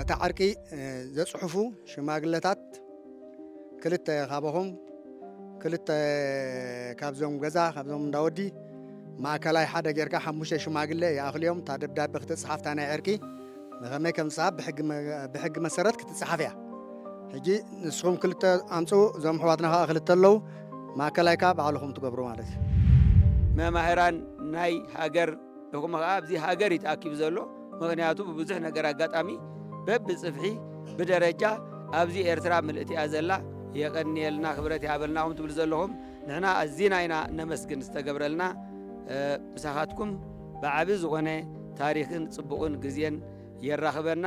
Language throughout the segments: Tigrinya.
እታ ዕርቂ፣ እ፣ ዘጽሕፉ ሽማግለታት ክልተ ካባኹም፣ ክልተ ካብዞም ገዛ፣ ካብዞም እንዳወዲ፣ ማእከላይ ሓደ ጌርካ ሓሙሽተ ሽማግለ ይኣኽሉ እዮም። እታ ደብዳቤ ክትጽሓፍ፣ እታ ናይ ዕርቂ ብኸመይ ከም ዝጸሓፍ ብሕጊ መ-፣ ብሕጊ መሰረት ክትጸሓፍ እያ። ሕጂ ንስኹም ክልተ ኣምጽኡ፣ እዞም ኣሕዋትና ከኣ ክልተ ኣለዉ፣ ማእከላይ ከኣ ባዕልኹም ትገብሩ ማለት እዩ። መማህራን ናይ ሃገር ኢኹም ከኣ ኣብዚ ሃገር እዩ ተኣኪቡ ዘሎ። ምኽንያቱ ብብዙሕ ነገር ኣጋጣሚ በብጽፍሒ ብደረጃ ኣብዚ ኤርትራ ምልእቲ እያ ዘላ። የቐንየልና፣ ክብረት ይሃበልና ኢኹም ትብሉ ዘለኹም። ንሕና ኣዚና ኢና ነመስግን ዝተገብረልና። እ፣ ምሳኻትኩም ብዓቢ ዝኾነ ታሪኽን ጽቡቕን ግዜን የራኽበና።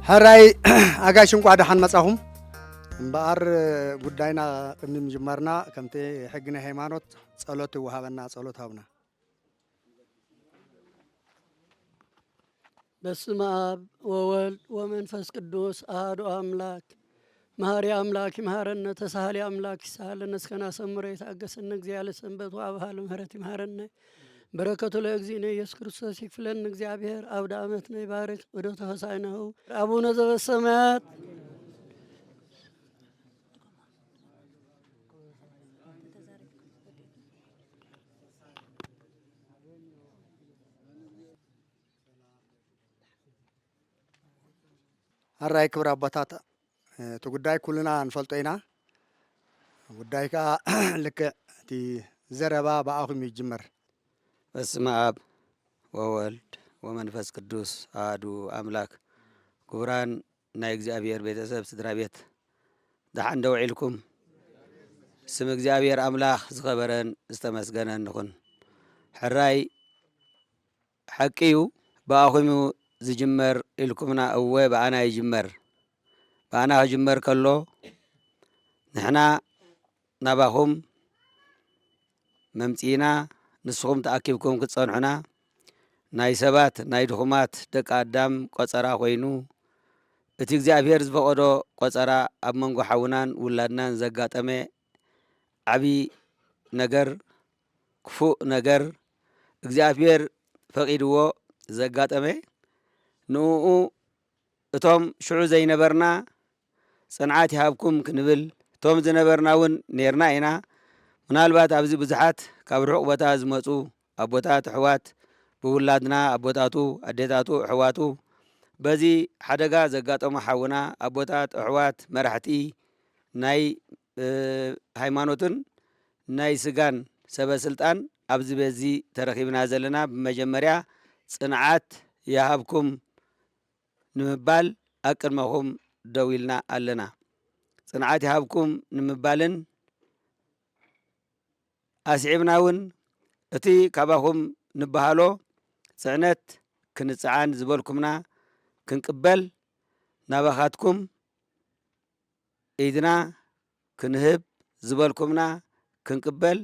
ሕራይ ኣጋይሽ፣ እንቋዕ ደሓን መጻኹም። እምበኣር ጉዳይና ቅድሚ ምጅማርና፣ ከምቲ ሕጊ ናይ ሃይማኖት፣ ጸሎት ይወሃበና፣ ጸሎት ሃቡና። በስመ አብ ወወልድ ወመንፈስ ቅዱስ አሐዱ አምላክ። መሐሪ አምላክ ይምሐረነ፣ ተሳሃሊ አምላክ ይሳሃለነ፣ እስከ ናሰምሮ ይታገሰነ እግዚአ ለሰንበት ወአብሃ ለምህረት ይምሐረነ። በረከቱ ለእግዚእነ ኢየሱስ ክርስቶስ ይክፍለነ እግዚአብሔር። አውደ ዓመትነ ይባርክ ወዶተ ሆሳዕናሁ። አቡነ ዘበሰማያት። ሕራይ ክብር ኣቦታት፣ እቲ ጉዳይ ኩልና ንፈልጦ ኢና። ጉዳይ ከኣ ልክዕ እቲ ዘረባ ብኣኹም እዩ ዝጅመር። በስመ አብ ወወልድ ወመንፈስ ቅዱስ አሐዱ አምላክ። ክቡራን ናይ እግዚኣብሔር ቤተሰብ ስድራ ቤት፣ ደሓን ዶ ውዒልኩም? ስም እግዚኣብሔር ኣምላኽ ዝኸበረን ዝተመስገነን ይኹን። ሕራይ ሓቂ እዩ፣ ብኣኹም እዩ ዝጅመር ኢልኩምና፣ እወ፣ ብኣና ይጅመር። ብኣና ክጅመር ከሎ፣ ንሕና ናባኹም መምጺእና፣ ንስኹም ተኣኪብኩም ክትጸንሑና፣ ናይ ሰባት፣ ናይ ድኹማት ደቂ ኣዳም ቆጸራ ኮይኑ፣ እቲ እግዚኣብሔር ዝፈቐዶ ቆጸራ ኣብ መንጎ ሓውናን ውላድናን ዘጋጠመ ዓቢ ነገር፣ ክፉእ ነገር እግዚኣብሔር ፈቒድዎ ዘጋጠመ፣ ንእኡ እቶም ሽዑ ዘይነበርና ጽንዓት ይሃብኩም ክንብል፣ እቶም ዝነበርና እውን ኔርና ኢና። ምናልባት ኣብዚ ብዙሓት ካብ ርሑቕ ቦታ ዝመጹ ኣቦታት፣ ኣሕዋት፣ ብውላድና ኣቦታቱ፣ ኣዴታቱ፣ ኣሕዋቱ፣ በዚ ሓደጋ ዘጋጠሙ ሓውና፣ ኣቦታት፣ ኣሕዋት፣ መራሕቲ ናይ፣ እ፣ ሃይማኖትን ናይ ስጋን ሰበ ስልጣን ኣብዚ ቤዚ ተረኺብና ዘለና፣ ብመጀመርያ ጽንዓት ይሃብኩም ንምባል ኣብ ቅድመኹም ደው ኢልና ኣለና። ጽንዓት ይሃብኩም ንምባልን ኣስዒብና እውን እቲ ካባኹም ንበሃሎ ጽዕነት ክንጽዓን ዝበልኩምና ክንቅበል ናባኻትኩም ኢድና ክንህብ ዝበልኩምና ክንቅበል፣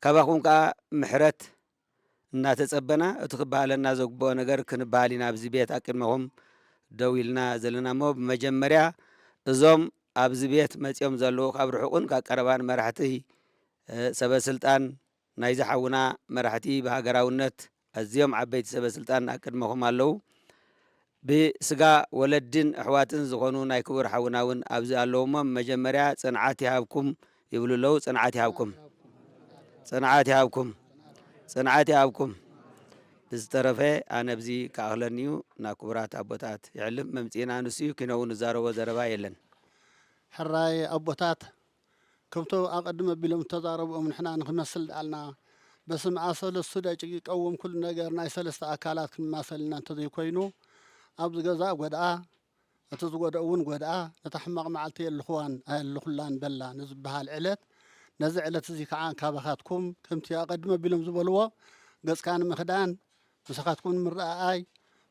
ካባኹም ከኣ ምሕረት እናተጸበና፣ እቲ ክበሃለና ዘግብኦ ነገር ክንበሃል ኢና ኣብዚ ቤት ኣብ ቅድመኹም ደው ኢልና ዘለና እሞ፣ ብመጀመርያ እዞም ኣብዚ ቤት መጺኦም ዘለዉ ካብ ርሑቕን ካብ ቀረባን መራሕቲ፣ እ፣ ሰበ ስልጣን ናይዚ ሓውና መራሕቲ ብሃገራውነት ኣዝዮም ዓበይቲ ሰበ ስልጣን ኣብ ቅድመኹም ኣለዉ። ብስጋ ወለድን ኣሕዋትን ዝኾኑ ናይ ክቡር ሓውና እውን ኣብዚ ኣለዉ እሞ፣ መጀመርያ ጽንዓት ይሃብኩም ይብሉ ኣለዉ። ጽንዓት ይሃብኩም። ጽንዓት ይሃብኩም። ጽንዓት ይሃብኩም። ብዝተረፈ ኣነ ኣብዚ ክኣኽለኒ እዩ። ናብ ክቡራት ኣቦታት ይዕልም። መምጺእና ንሱ እዩ፣ ኪኖ እውን ንዛረቦ ዘረባ የለን። ሕራይ ኣቦታት፣ ከምቶ ኣቐድም ኣቢሎም እተዛረብኦም ንሕና ንኽመስል ደኣልና፣ በስምኣ ሰለስቱ ደቂቅ ይቀውም ኩሉ ነገር ናይ ሰለስተ ኣካላት ክንማሰልና እንተዘይኮይኑ፣ ኣብዚ ገዛ ጎድኣ፣ እቲ ዝጎድኦ እውን ጎድኣ፣ ነታ ሕማቕ መዓልቲ የልኽዋን ኣየልኹላን በላ ንዝበሃል ዕለት፣ ነዚ ዕለት እዚ ከዓ ካባኻትኩም ከምቲ ኣቐድም ኣቢሎም ዝበልዎ ገጽካ ንምኽዳን፣ ምሳኻትኩም ንምርኣኣይ፣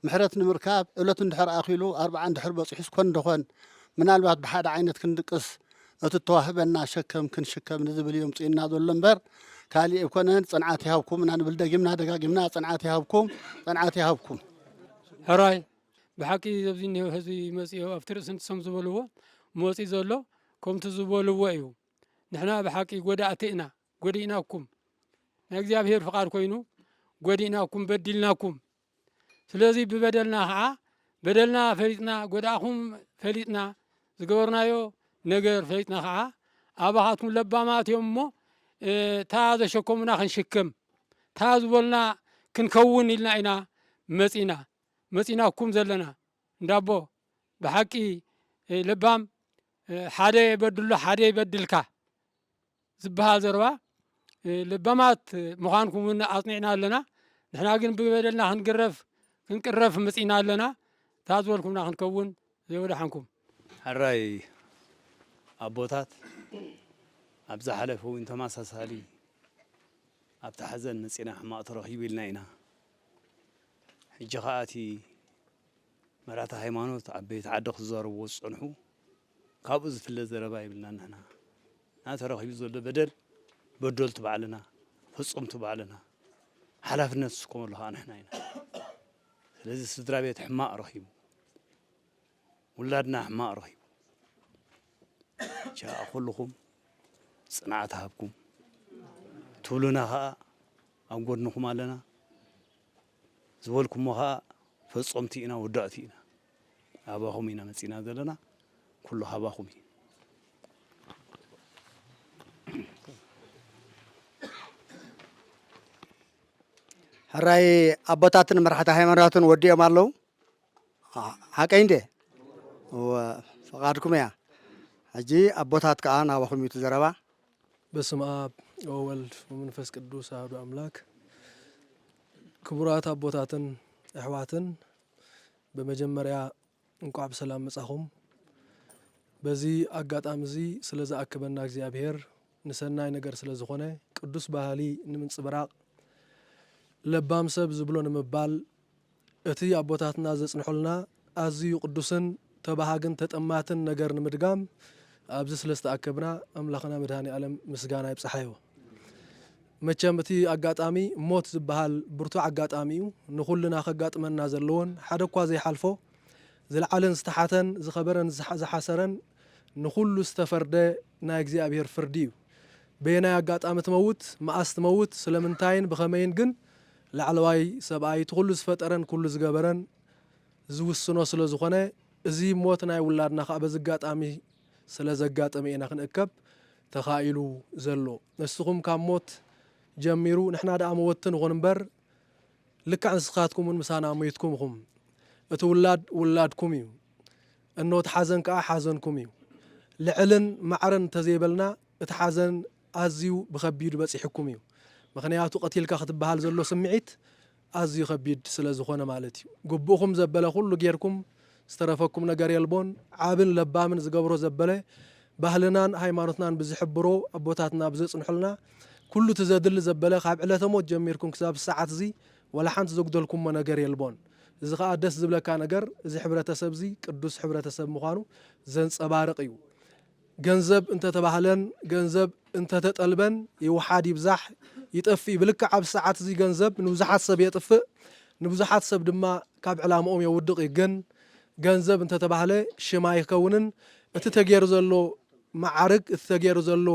ምሕረት ንምርካብ፣ ዕለቱ እንድሕር ኣኺሉ፣ ኣርብዓ እንድሕር በጺሑ እስኮን ደኾን፣ ምናልባት ብሓደ ዓይነት ክንድቅስ፣ እቲ እተዋህበና ሸከም ክንሽከም ንዝብል እዩ ኣምጺኡና ዘሎ እምበር፣ ካሊእ ኣይኮነን። ጽንዓት ይሃብኩም ኢና ንብል ደጊምና ደጋጊምና፣ ጽንዓት ይሃብኩም፣ ጽንዓት ይሃብኩም። ሕራይ፣ ብሓቂ ኣብዚ እኒሆ ህዝቢ መጺኡ ኣብቲ ርእሲ ንሶም ዝበልዎ መጺኡ ዘሎ ከምቲ ዝበልዎ እዩ። ንሕና ብሓቂ ጎዳእቲ ኢና፣ ጎዲእናኩም። ናይ እግዚኣብሔር ፍቓድ ኮይኑ ጎዲእናኩም፣ በዲልናኩም። ስለዚ ብበደልና ኸዓ፣ በደልና ፈሊጥና፣ ጎዳእኹም ፈሊጥና፣ ዝገበርናዮ ነገር ፈሊጥና ኸዓ፣ ኣባኻትኩም ለባማት እዮም እሞ፣ እ፣ እታ ዘሸከሙና ክንሽከም፣ እታ ዝበሉና ክንከውን ኢልና ኢና መጺና፣ መጺናኩም ዘለና። እንዳቦ፣ ብሓቂ፣ እ፣ ለባም፣ እ፣ ሓደ የበድሎ፣ ሓደ ይበድልካ ዝበሃል ዘረባ፣ እ፣ ለባማት ምዃንኩም እውን ኣጽኒዕና ኣለና። ንሕና ግን ብበደልና ክንግረፍ፣ ክንቅረፍ መጺእና ኣለና። እታ ዝበልኩምና ክንከውን፣ ዘይወደሓንኩም። ሕራይ ኣቦታት፣ ኣብ ዝሓለፈ እውን ተመሳሳሊ ኣብቲ ሓዘን መጺና ሕማቕ ተረኺቡ ኢልና ኢና። ሕጂ ኸኣ እቲ መራሕቲ ሃይማኖት፣ ዓበይቲ ዓዲ ክዛረብዎ ዝጸንሑ፣ ካብኡ ዝፍለ ዘረባ የብልናን ንሕና። እና ተረኺቡ ዘሎ በደል በደልቱ ባዕልና፣ ፈጸምቱ ባዕልና፣ ሓላፍነት ዝስከመሉ ኸኣ ንሕና ኢና። ስለዚ ስድራ ቤት ሕማቕ ረኺቡ፣ ውላድና ሕማቕ ረኺቡ፣ ቻ ኩልኹም ጽንዓት ሃብኩም ትብሉና ኸኣ ኣብ ጎድንኹም ኣለና። ዝበልኩሞ ኸኣ ፈጸምቲ ኢና፣ ወዳእቲ ኢና። ኣባኹም ኢና መጺና ዘለና። ኩሉ ካባኹም እዩ። ሕራይ ኣቦታትን መራሕቲ ሃይማኖትን ወዲኦም ኣለዉ። ሓ-፣ ሓቀይ እንዴ? እወ፣ ፍቓድኩም እያ። ሕጂ ኣቦታት ከኣ ናባኹም እዩ እቲ ዘረባ። በስመ ኣብ ወወልድ ወመንፈስ ቅዱስ ኣሐዱ ኣምላክ። ክቡራት ኣቦታትን ኣሕዋትን፣ ብመጀመርያ እንቋዕ ብሰላም መጻኹም። በዚ ኣጋጣሚ እዚ ስለ ዝኣከበና እግዚኣብሔር ንሰናይ ነገር ስለ ዝኾነ፣ ቅዱስ ባህሊ ንምንጽብራቕ፣ ለባም ሰብ ዝብሎ ንምባል፣ እቲ ኣቦታትና ዘጽንሑልና ኣዝዩ ቅዱስን ተባሃግን ተጠማትን ነገር ንምድጋም ኣብዚ ስለ ዝተኣከብና ኣምላኽና መድኃኔ ዓለም ምስጋና ይብጽሓዮ። መቸም እቲ ኣጋጣሚ ሞት ዝበሃል ብርቱዕ ኣጋጣሚ እዩ። ንኹልና ከጋጥመና ዘለዎን ሓደ እኳ ዘይሓልፎ፣ ዝለዓለን ዝተሓተን ዝኸበረን ዝሓ-፣ ዝሓሰረን ንኹሉ ዝተፈርደ ናይ እግዚኣብሔር ፍርዲ እዩ። በየናይ ኣጋጣሚ ትመውት፣ መኣስ ትመውት፣ ስለምንታይን ብኸመይን ግን ላዕለዋይ ሰብኣይ እቲ ኩሉ ዝፈጠረን ኩሉ ዝገበረን ዝውስኖ ስለ ዝኾነ፣ እዚ ሞት ናይ ውላድና ኸኣ በዚ ኣጋጣሚ ስለ ዘጋጠመ ኢና ክንእከብ ተኻኢሉ ዘሎ። ንስኹም ካብ ሞት ጀሚሩ፣ ንሕና ደኣ መወትቲ ንኹን እምበር፣ ልክዕ ንስኻትኩም እውን ምሳና ሞይትኩም ኢኹም። እቲ ውላድ ውላድኩም እዩ። እኖ እቲ ሓዘን ከኣ ሓዘንኩም እዩ። ልዕልን ማዕረን እንተዘይበልና፣ እቲ ሓዘን ኣዝዩ ብኸቢዱ በጺሑኩም እዩ። ምኽንያቱ ቀቲልካ ክትበሃል ዘሎ ስምዒት ኣዝዩ ከቢድ ስለ ዝኾነ ማለት እዩ። ግቡእኹም ዘበለ ኩሉ ጌርኩም፣ ዝተረፈኩም ነገር የልቦን። ዓብን ለባምን ዝገብሮ ዘበለ፣ ባህልናን ሃይማኖትናን ብዝሕብሮ፣ ኣቦታትና ብዘጽንሑልና፣ ኩሉ እቲ ዘድሊ ዘበለ ካብ ዕለተ ሞት ጀሚርኩም ክሳብ ሰዓት እዚ ወላ ሓንቲ ዘጉደልኩሞ ነገር የልቦን። እዚ ኸኣ ደስ ዝብለካ ነገር፣ እዚ ሕብረተሰብ እዚ ቅዱስ ሕብረተሰብ ምዃኑ ዘንጸባርቕ እዩ። ገንዘብ እንተተባህለን ገንዘብ እንተተጠልበን ይውሓድ ይብዛሕ ይጠፍእ እዩ። ብልክዕ ኣብ ሰዓት እዚ ገንዘብ ንብዙሓት ሰብ የጥፍእ፣ ንብዙሓት ሰብ ድማ ካብ ዕላምኦም የውድቕ እዩ። ግን ገንዘብ እንተተባህለ ሽም ኣይከውንን። እቲ ተገይሩ ዘሎ መዓርግ፣ እቲ ተገይሩ ዘሎ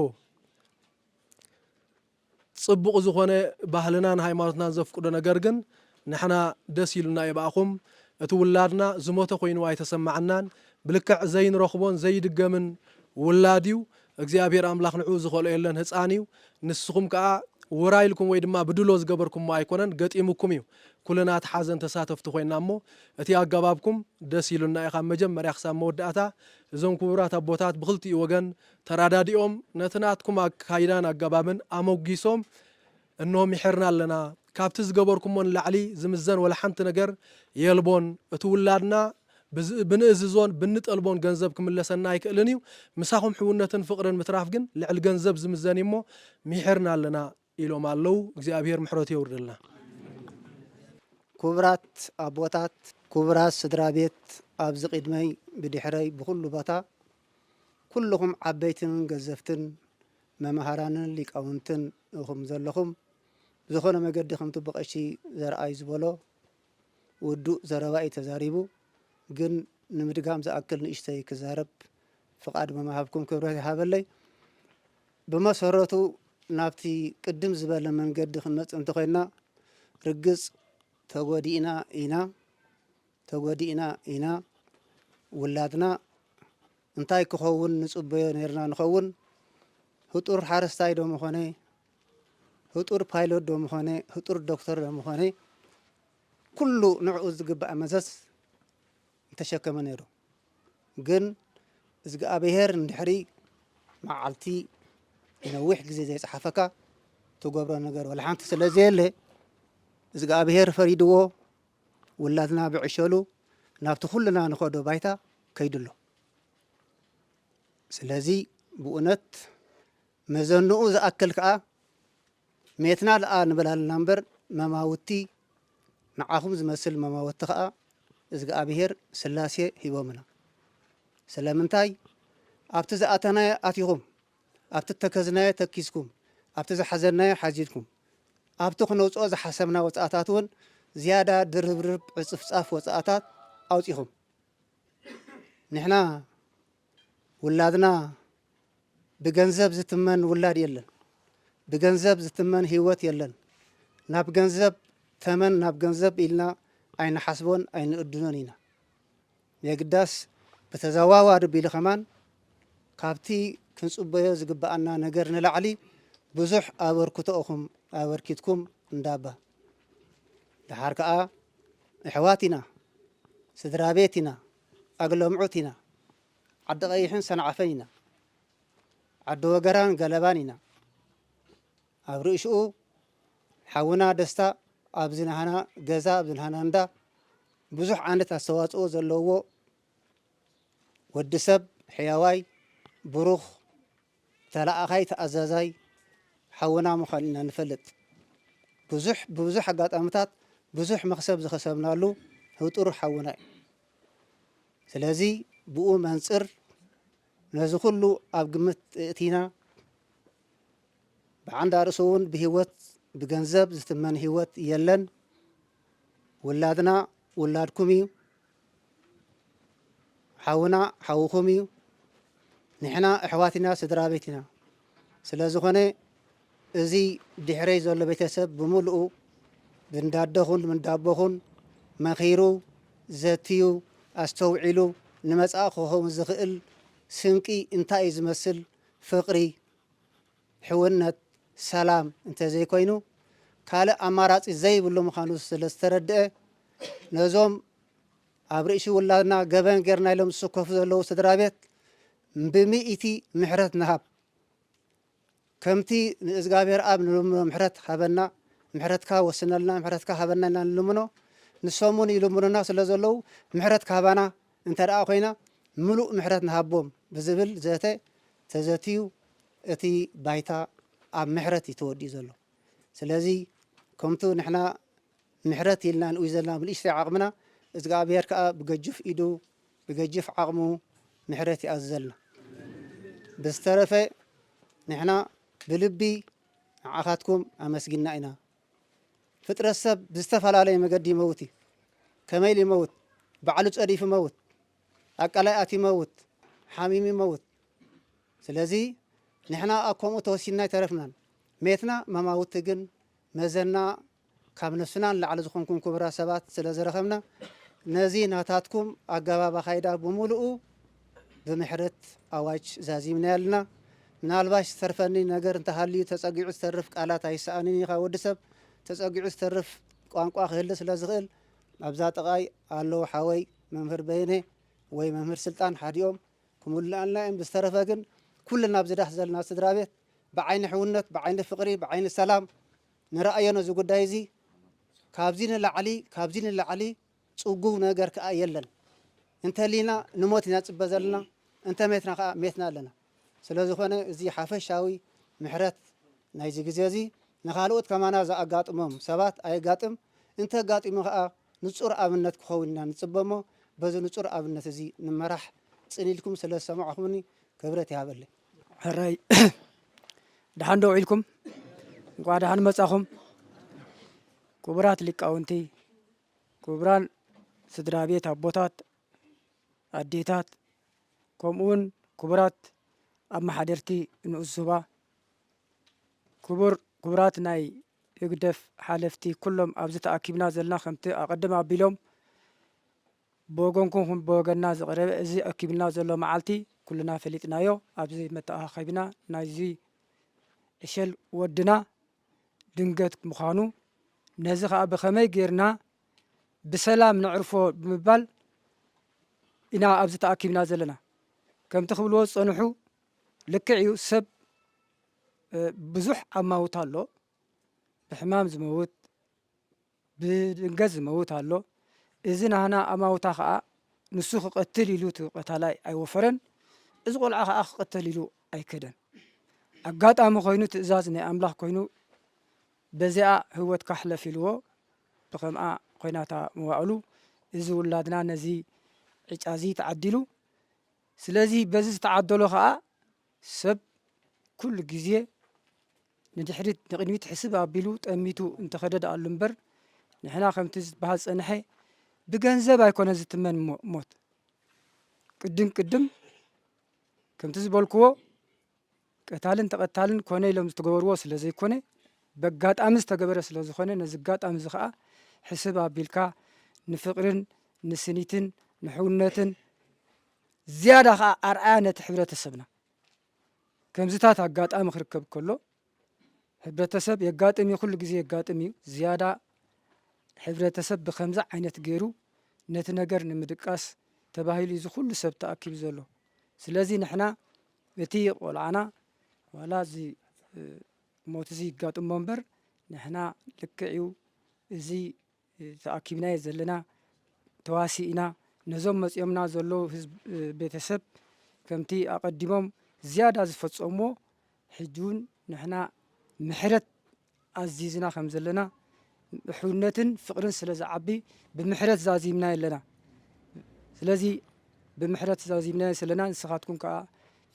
ጽቡቕ ዝኾነ ባህልናን ሃይማኖትናን ዘፍቅዶ ነገር ግን ንሕና ደስ ኢሉና እዩ ብኣኹም። እቲ ውላድና ዝሞተ ኮይኑ ኣይተሰማዓናን። ብልክዕ ዘይንረኽቦን ዘይድገምን ውላድ እዩ። እግዚኣብሔር ኣምላኽ ንዕኡ ዝኸልኦ የለን፣ ህፃን እዩ። ንስኹም ከኣ ውራይ ኢልኩም ወይ ድማ ብድሎ ዝገበርኩሞ ኣይኮነን፣ ገጢሙኩም እዩ። ኩልና እቲ ሓዘን ተሳተፍቲ ኮይና እሞ፣ እቲ ኣገባብኩም ደስ ኢሉና እዩ። ካብ መጀመርያ ክሳብ መወዳእታ እዞም ክቡራት ኣቦታት ብኽልቲኡ ወገን ተራዳዲኦም፣ ነቲ ናትኩም ኣካይዳን ኣገባብን ኣሞጊሶም፣ እንሆ ሚሒርና ኣለና፣ ካብቲ ዝገበርኩሞ ንላዕሊ ዝምዘን ወላ ሓንቲ ነገር የልቦን። እቲ ውላድና ብዝ-፣ ብንእዝዞን ብንጠልቦን ገንዘብ ክምለሰና ኣይክእልን እዩ። ምሳኹም ሕውነትን ፍቕርን ምትራፍ ግን ልዕሊ ገንዘብ ዝምዘን እዩ እሞ፣ ሚሒርና ኣለና ኢሎም ኣለዉ። እግዚኣብሔር ምሕረቱ የውርደልና። ክቡራት ኣቦታት፣ ክቡራት ስድራ ቤት፣ ኣብዚ ቅድመይ ብድሕረይ ብኹሉ ቦታ ኩልኹም ዓበይትን ገዘፍትን መምሃራንን ሊቃውንትን ኢኹም ዘለኹም። ብዝኾነ መገዲ ከምቲ ብቐሺ ዘርኣይ ዝበሎ ውዱእ ዘረባ እዩ ተዛሪቡ። ግን ንምድጋም ዝኣክል ንእሽተይ ክዛረብ ፍቓድ ብምሃብኩም ክብረት ይሃበለይ። ብመሰረቱ ናብቲ ቅድም ዝበለ መንገዲ ክንመጽእ እንተኾይንና ርግጽ ተጎዲእና ኢና፣ ተጎዲእና ኢና። ውላድና እንታይ ክኸውን ንጽበዮ ነይርና ንኸውን? ህጡር ሓረስታይ ዶ ምኾነ? ህጡር ፓይሎት ዶ ምኾነ? ህጡር ዶክተር ዶ ምኾነ? ኩሉ ንዕኡ ዝግባእ መዘዝ እንተሸከመ ነይሩ። ግን እዝግኣብሄር እንድሕሪ መዓልቲ ንነዊሕ ግዜ ዘይጸሓፈካ ትገብሮ ነገር ወላ ሓንቲ ስለ ዘየለ፣ እዝግኣብሄር ፈሪድዎ ውላድና ብዕሸሉ ናብቲ ኩልና ንኸዶ ባይታ ከይዱ ኣሎ። ስለዚ ብእውነት መዘንኡ ዝኣክል ከኣ ሜትና ደኣ ንብል ኣለና እምበር መማውቲ ንዓኹም ዝመስል መማውቲ ከኣ እዝግኣብሄር ስላሴ ሂቦምና። ስለምንታይ ኣብቲ ዝኣተናዮ ኣቲኹም፣ ኣብቲ እተከዝናዮ ተኪዝኩም፣ ኣብቲ ዝሓዘናዮ ሓዚልኩም፣ ኣብቲ ክነውጽኦ ዝሓሰብና ወጻእታት እውን ዝያዳ ድርብርብ ዕጽፍጻፍ ወጻእታት ኣውጺኹም። ንሕና ውላድና ብገንዘብ ዝትመን ውላድ የለን። ብገንዘብ ዝትመን ህይወት የለን። ናብ ገንዘብ ተመን ናብ ገንዘብ ኢልና ኣይንሓስቦን ኣይንእድኖን ኢና። የግዳስ ብተዘዋዋሪ ቢሉ ከማን ካብቲ ክንጽበዮ ዝግብኣና ነገር ንላዕሊ ብዙሕ ኣበርክቶ ኢኹም ኣበርኪትኩም እንዳባ። ደሓር ከኣ ኣሕዋት ኢና፣ ስድራ ቤት ኢና፣ ኣግለምዑት ኢና፣ ዓዲ ቀይሕን ሰንዓፈን ኢና፣ ዓዲ ወገራን ገለባን ኢና። ኣብ ርእሽኡ ሓውና ደስታ ኣብዚ ናህና ገዛ፣ ኣብዚ ናህና እንዳ ብዙሕ ዓይነት ኣስተዋጽኦ ዘለዎ ወዲ ሰብ ሕያዋይ፣ ብሩኽ፣ ተለኣኻይ፣ ተኣዛዛይ ሓውና ምዃኑ ኢና ንፈልጥ። ብዙሕ፣ ብብዙሕ ኣጋጣምታት ብዙሕ መኽሰብ ዝኸሰብናሉ ህጡር ሓውና እዩ። ስለዚ ብኡ መንጽር ነዚ ኩሉ ኣብ ግምት እእቲና፣ ብዓንዳ ርእሱ እውን ብህይወት ብገንዘብ ዝትመን ህይወት የለን። ውላድና ውላድኩም እዩ። ሓውና ሓውኹም እዩ። ንሕና ኣሕዋት ኢና፣ ስድራ ቤት ኢና። ስለ ዝኾነ እዚ ድሕረይ ዘሎ ቤተሰብ ብምሉኡ ብንዳደኹን ምንዳቦኹን መኺሩ፣ ዘትዩ፣ ኣስተውዒሉ ንመጻኢ ክኸውን ዝኽእል ስንቂ እንታይ እዩ ዝመስል፣ ፍቕሪ፣ ሕውነት፣ ሰላም እንተዘይኮይኑ ካልእ ኣማራጺ ዘይብሉ ምዃኑ ስለ ዝተረድአ፣ ነዞም ኣብ ርእሲ ውላድና ገበን ጌርና ኢሎም ዝስከፉ ዘለዉ ስድራ ቤት ብሚእቲ ምሕረት ንሃብ። ከምቲ ንእዝጋብሔር ኣብ ንልምኖ፣ "ምሕረት ሃበና፣ ምሕረትካ ወስነልና፣ ምሕረትካ ሃበና" ኢልና ንልምኖ፣ ንሶም እውን ይልምኑና ስለ ዘለዉ፣ ምሕረት ክሃባና እንተ ደኣ ኮይና፣ ምሉእ ምሕረት ንሃቦም ብዝብል ዘተ ተዘትዩ፣ እቲ ባይታ ኣብ ምሕረት እዩ ተወዲኡ ዘሎ። ስለዚ፣ ከምቱ ንሕና ምሕረት ኢልና ንኡ ዘለና ብንእሽተይ ዓቕምና፣ እግዚኣብሔር ከኣ ብገጅፍ ኢዱ፣ ብገጅፍ ዓቕሙ ምሕረት ይኣዝዘልና። ብዝተረፈ ንሕና ብልቢ ንዓኻትኩም ኣመስጊንና ኢና። ፍጥረት ሰብ ብዝተፈላለየ መገዲ ይመውት እዩ። ከመይ ኢሉ ይመውት? ባዕሉ ጸዲፉ ይመውት፣ ኣቃላይ ኣትዩ ይመውት፣ ሓሚሙ ይመውት። ስለዚ ንሕና ኣብ ከምኡ ተወሲንና ኣይተረፍናን። ሜትና መማውቲ ግን መዘና ካብ ነፍስና ንላዕሊ ዝኾንኩም ክቡራት ሰባት ስለ ዝረኸብና፣ ነዚ ናታትኩም ኣገባብ ኣኻይዳ ብምሉኡ ብምሕረት ኣዋጅ ዛዚምናዮ ኣለና። ምናልባሽ ዝተርፈኒ ነገር እንተሃልዩ፣ ተጸጊዑ ዝተርፍ ቃላት ኣይሰኣንን እዩ። ካብ ወዲ ሰብ ተጸጊዑ ዝተርፍ ቋንቋ ክህሉ ስለ ዝኽእል፣ ኣብዛ ጥቓይ ኣለዉ ሓወይ መምህር በየነ ወይ መምህር ስልጣን ሓዲኦም ክምልኣልና እዮም። ብዝተረፈ ግን ኩልና ኣብዚ ዳስ ዘለና ስድራ ቤት ብዓይኒ ሕውነት፣ ብዓይኒ ፍቕሪ፣ ብዓይኒ ሰላም ንረኣዮ ነዚ ጉዳይ እዚ። ካብዚ ንላዕሊ፣ ካብዚ ንላዕሊ ጽጉው ነገር ከኣ የለን። እንተሊና ንሞት ኢና ንጽበ ዘለና፣ እንተሜትና ከኣ ሜትና ኣለና። ስለ ዝኾነ እዚ ሓፈሻዊ ምሕረት ናይዚ ግዜ እዚ ንኻልኦት ከማና ዝኣጋጥሞም ሰባት ኣየጋጥም፣ እንተ ኣጋጢሙ ከኣ ንጹር ኣብነት ክኸውን ኢና ንጽበ እሞ፣ በዚ ንጹር ኣብነት እዚ ንመራሕ። ጽን ኢልኩም ስለ ዝሰማዕኩምኒ ክብረት ይሃበለይ። ሕራይ ደሓን ዶ ውዒልኩም? እንቋዕ ደሓን መጻኹም። ክቡራት ሊቃውንቲ፣ ክቡራን ስድራ ቤት ኣቦታት፣ ኣዴታት፣ ከምኡውን ክቡራት ኣመሓደርቲ ንኡስ ዞባ፣ ክቡር፣ ክቡራት ናይ ህግደፍ ሓለፍቲ፣ ኩሎም ኣብዚ ተኣኪብና ዘለና፣ ከምቲ ኣቐድም ኣቢሎም ብወገንኩም ይኹን ብወገንና ዝቐረበ፣ እዚ ኣኪብና ዘሎ መዓልቲ ኩልና ፈሊጥናዮ። ኣብዚ መተኣኻኺብና ናይዚ ዕሸል ወድና ድንገት ምዃኑ፣ ነዚ ኸኣ ብኸመይ ጌርና ብሰላም ነዕርፎ ብምባል ኢና ኣብዚ ተኣኪብና ዘለና። ከምቲ ክብልዎ ዝጸንሑ፣ ልክዕ እዩ፣ ሰብ፣ እ፣ ብዙሕ ኣማውታ ኣሎ። ብሕማም ዝመውት፣ ብድንገት ዝመውት ኣሎ። እዚ ናህና ኣማውታ ኸኣ ንሱ ክቐትል ኢሉ እቲ ቀታላይ ኣይወፈረን፣ እዚ ቆልዓ ኸኣ ክቐተል ኢሉ ኣይከደን። ኣጋጣሚ ኮይኑ ትእዛዝ ናይ ኣምላኽ ኮይኑ በዚኣ ህይወትካ ሕለፍ ኢልዎ ብኸምኣ ኮይናታ መዋእሉ እዚ ውላድና ነዚ ዕጫ እዚ ተዓዲሉ። ስለዚ በዚ ዝተዓደሎ ኸኣ ሰብ ኩሉ ግዜ ንድሕሪት ንቕድሚት ሕስብ ኣቢሉ ጠሚቱ እንተኸደ ደኣሉ እምበር፣ ንሕና ከምቲ ዝበሃል ዝጸንሐ ብገንዘብ ኣይኮነ ዝትመን ሞ-፣ ሞት። ቅድም ቅድም ከምቲ ዝበልክዎ ቀታልን ተቐታልን ኮነ ኢሎም ዝተገበርዎ ስለ ዘይኮነ፣ በጋጣሚ ዝተገበረ ስለ ዝኾነ፣ ነዚ ኣጋጣሚ እዚ ኸኣ ሕስብ ኣቢልካ ንፍቕርን ንስኒትን ንሕውነትን ዝያዳ ኸኣ ኣርኣያ ነቲ ሕብረተሰብና። ከምዚታት ኣጋጣሚ ክርከብ ከሎ፣ ሕብረተሰብ የጋጥም እዩ፣ ኩሉ ግዜ የጋጥም እዩ። ዝያዳ ሕብረተሰብ ብኸምዚ ዓይነት ገይሩ ነቲ ነገር ንምድቃስ ተባሂሉ እዩ እዚ ኩሉ ሰብ ተኣኪቡ ዘሎ። ስለዚ ንሕና እቲ ቆልዓና ዋላ እዚ፣ እ፣ ሞት እዚ ይጋጥሞ እምበር፣ ንሕና ልክዕ እዩ እዚ ተኣኪብናዮ ዘለና ተዋሲእና ነዞም መጺኦምና ዘለዉ ህዝብ፣ ቤተሰብ ከምቲ ኣቐዲሞም ዝያዳ ዝፈጸምዎ፣ ሕጂ እውን ንሕና ምሕረት ኣዚዝና ከም ዘለና፣ ሕውነትን ፍቕርን ስለ ዝዓቢ ብምሕረት ዛዚምናዮ ኣለና። ስለዚ ብምሕረት ዛዚምናዮ ስለና ንስኻትኩም ከኣ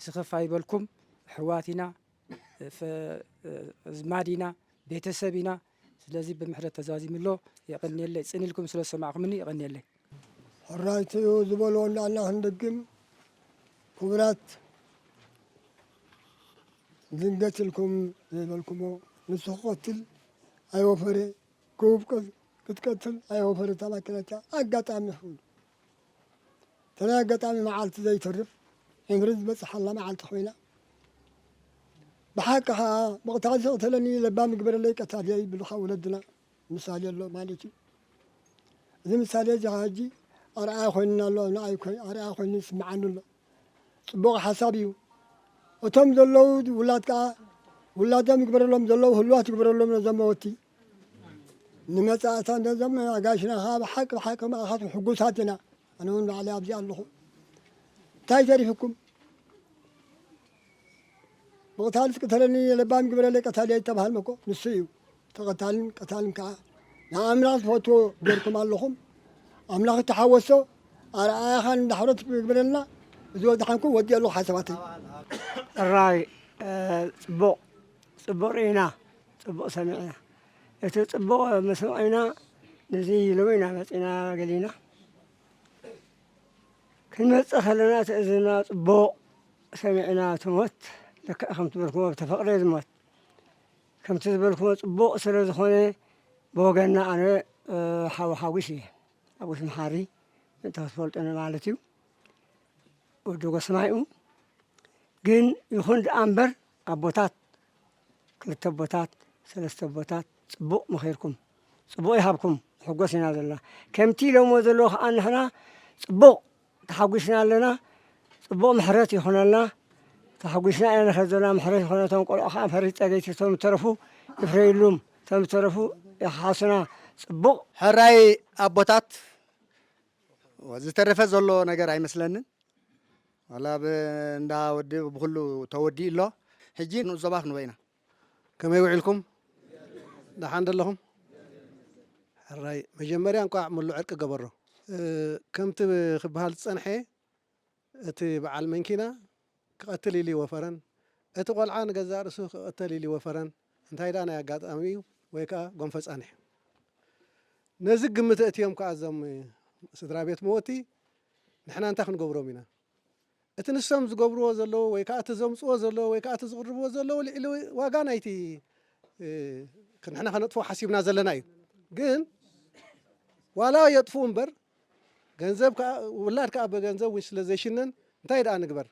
ስኽፍ ኣይበልኩም፣ ኣሕዋት ኢና። ፈ-፣ ኣዝማድ ኢና፣ ቤተሰብ ኢና። ስለዚ ብምሕረት ተዛዚሙ ኣሎ። የቐንየለይ። ጽን ኢልኩም ስለ ዝሰማዕኩምኒ የቐንየለይ። ሕራይትኡ ዝበልዎ እንዳልና ክንደግም፣ ክቡራት፣ ድንገት ኢልኩም ዘይበልኩሞ፣ ንሱ ክቐትል ኣይወፈረ፣ ክውብቅል ክትቀትል ኣይወፈረ፣ ታባክለታ ኣጋጣሚ ይኸውን። ተናይ ኣጋጣሚ መዓልቲ ዘይተርፍ፣ ዕምሪ ዝበጽሓላ መዓልቲ ኮይና። ብሓቂ ኸኣ፣ "ብቕታል ዝቕተለኒ ለባም ይግበረለይ ቀታልየይ" ይብሉኻ ወለድና። ምሳሌ ኣሎ ማለት እዩ። እዚ ምሳሌ እዚ ኸኣ ሕጂ ኣርኣያ ኮይኑና ኣሎ፣ ንዓይ ኮይ-፣ ኣርኣያ ኮይኑ ይስምዓኒ ኣሎ። ጽቡቕ ሓሳብ እዩ። እቶም ዘለዉ ውላድ ከኣ ውላዶም ይግበረሎም፣ ዘለዉ ህልዋት ይግበረሎም ነዞም መወቲ። ንመጻእታ ነዞም ኣጋይሽና ከኣ ብሓቂ፣ ብሓቂ መኣኻትኩም ሕጉሳት ኢና። ኣነ እውን ባዕለይ ኣብዚ ኣለኹ። እንታይ ተሪፍኩም? ብቕታል ዝቅተለኒ ለባም ግበረለይ ቀታሊ ኣይተባህልም እኮ፣ ንሱ እዩ። ተቐታልን ቀታልን ከኣ ንኣምላኽ ትፈትዎ ጌርኩም ኣለኹም። ኣምላኽ ይተሓወሶ፣ ኣርኣያኻን እንዳሕረት ግበረልና። እዚ ወድሓንኩም ወዲ ኣለኹ ሓሳባተይ። ሕራይ፣ እ፣ ጽቡቕ፣ ጽቡቕ ርኢና፣ ጽቡቕ ሰሚዕና። እቲ ጽቡቕ መስማዕና ነዚ ሎሚ ኢና መጺና ገሊና። ክንመጽእ ከለና እቲ እዝንና ጽቡቕ ሰሚዕና፣ እቲ ሞት ልክዕ ከምቲ ዝበልኩሞ ብተፈቕደ ዝሞት። ከምቲ ዝበልኩሞ ጽቡቕ ስለ ዝኾነ ብወገንና ኣነ፣ እ፣ ሓው ሓጉስ እየ። ሓጉስ መሓሪ፣ እንተ ክትፈልጦ ማለት እዩ። ወዲ ጎስማይኡ። ግን ይኹን ደኣ እምበር ኣቦታት፣ ክልተ ኣቦታት፣ ሰለስተ ኣቦታት፣ ጽቡቕ መኺርኩም፣ ጽቡቕ ይሃብኩም፣ ንሕጎስ ኢና ዘለና። ከምቲ ኢሎምዎ ዘለዉ ከኣ ንሕና ጽቡቕ ተሓጒስና ኣለና። ጽቡቕ ምሕረት ይኹነልና። ተሓጒስና ኢና ንኸድ ዘለና። ምሕረት ይኹነቶም ቆልዑ ከኣ ፈሪ ጸገይቲ እቶም ዝተረፉ ይፍረዩሉም። እቶም ዝተረፉ ይኸሓሱና። ጽቡቕ። ሕራይ ኣቦታት፣ ዝተረፈ ዘሎ ነገር ኣይመስለንን። ዋላ ብ-፣ እንዳ ወዲ ብኹሉ ተወዲኡ ኣሎ። ሕጂ ንኡስ ዞባ ክንበ ኢና። ከመይ ውዒልኩም? ደሓን ደለኹም? ሕራይ፣ መጀመርያ እንቋዕ ምሉእ ዕርቂ ገበሮ። እ፣ ከምቲ ክበሃል ዝጸንሐ፣ እቲ በዓል መንኪና ክቐትል ኢሉ ይወፈረን፣ እቲ ቆልዓ ንገዛእ ርእሱ ክቐተል ኢሉ ይወፈረን። እንታይ ደኣ ናይ ኣጋጣሚ እዩ ወይ ከኣ ጎንፈ ጻንሕ። ነዚ ግምት ኣእትዮም ከኣ እዞም ስድራ ቤት መወቲ ንሕና እንታይ ክንገብሮም ኢና? እቲ ንሶም ዝገብርዎ ዘለዉ ወይ ከኣ እቲ ዘምጽዎ ዘለዉ ወይ ከኣ እቲ ዝቕርብዎ ዘለዉ ልዕሊ ዋጋ ናይቲ፣ እ፣ ንሕና ከነጥፍኦ ሓሲብና ዘለና እዩ። ግን ዋላ የጥፍኡ እምበር ገንዘብ ከኣ፣ ውላድ ከኣ ብገንዘብ እውን ስለ ዘይሽነን እንታይ ደኣ ንግበር?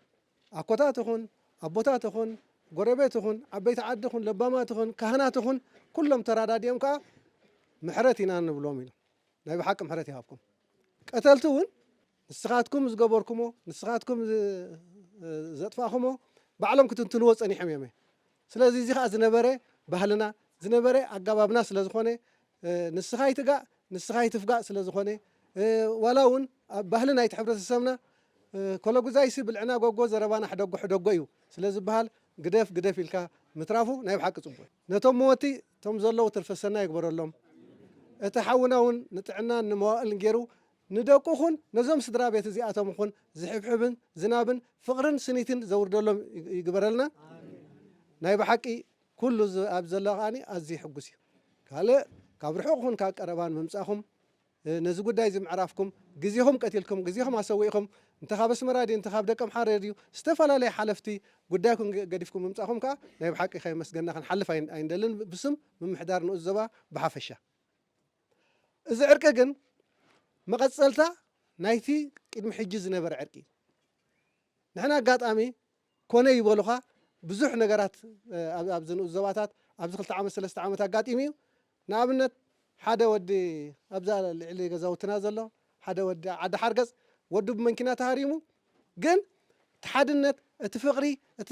ኣኮታት ይኹን፣ ኣቦታት ይኹን፣ ጎረቤት ይኹን፣ ዓበይቲ ዓዲ ይኹን፣ ለባማት ይኹን፣ ካህናት ይኹን፣ ኩሎም ተራዳዲኦም ከኣ ምሕረት ኢና ንብሎም ኢሎም። ናይ ብሓቂ ምሕረት ይሃብኩም። ቀተልቲ እውን ንስኻትኩም ዝገበርኩሞ፣ ንስኻትኩም ዝ-፣ ዘጥፋእኩሞ ባዕሎም ክትንትንዎ ጸኒሖም እዮም። ስለዚ እዚ ኸኣ ዝነበረ ባህልና፣ ዝነበረ ኣገባብና ስለ ዝኾነ፣ እ፣ ንስኻ ይትጋእ፣ ንስኻ ይትፍጋእ ስለ ዝኾነ፣ እ፣ ዋላ እውን ኣብ ባህሊ ናይቲ ሕብረተሰብና፣ እ፣ ኮለጉዛይሲ ብልዕና ጎጎ፣ ዘረባና ሕደጎ ሕደጎ እዩ ስለ ዝበሃል፣ ግደፍ ግደፍ ኢልካ ምትራፉ ናይ ብሓቂ ጽቡቕ እዩ። ነቶም መወቲ፣ እቶም ዘለዉ ትርፈ ሰናይ ይግበረሎም። እቲ ሓውና እውን ንጥዕናን ንመዋእልን ገይሩ ንደቁ ኹን ነዞም ስድራ ቤት እዚኣቶም ኹን ዝሕብሕብን ዝናብን ፍቕርን ስኒትን ዘውርደሎም ይግ-፣ ይግበረልና። ናይ ብሓቂ ኩሉ ዝ-፣ ኣብ ዘሎ ከኣኒ ኣዝዩ ሕጉስ እዩ። ካልእ ካብ ርሑቕ ኹን ካብ ቀረባን ምምጻእኹም፣ እ፣ ነዚ ጉዳይ እዚ ምዕራፍኩም፣ ግዜኹም ቀቲልኩም፣ ግዜኹም ኣሰዊእኹም፣ እንተ ካብ ኣስመራ ድዩ፣ እንተ ካብ ደቀምሓረ ድዩ፣ ዝተፈላለየ ሓለፍቲ ጉዳይኩም ገ-፣ ገዲፍኩም ምምጻእኹም ከኣ ናይ ብሓቂ ከየመስገንና ክንሓልፍ ኣይ-፣ ኣይንደልን። ብስም ምምሕዳር ንኡስ ዞባ ብሓፈሻ። እዚ ዕርቂ ግን መቐጸልታ ናይቲ ቅድሚ ሕጂ ዝነበረ ዕርቂ እዩ። ንሕና ኣጋጣሚ ኮነ ይበሉኻ ብዙሕ ነገራት፣ እ፣ ኣብ-፣ ኣብዚ ንኡስ ዞባታት ኣብዚ ክልተ ዓመት ሰለስተ ዓመት ኣጋጢሙ እዩ። ንኣብነት ሓደ ወዲ ኣብዛ ልዕሊ ገዛውትና ዘሎ ሓደ ወዲ ዓዲ ሓርገጽ ወዱ ብመኪና ተሃሪሙ፣ ግን እቲ ሓድነት፣ እቲ ፍቕሪ፣ እቲ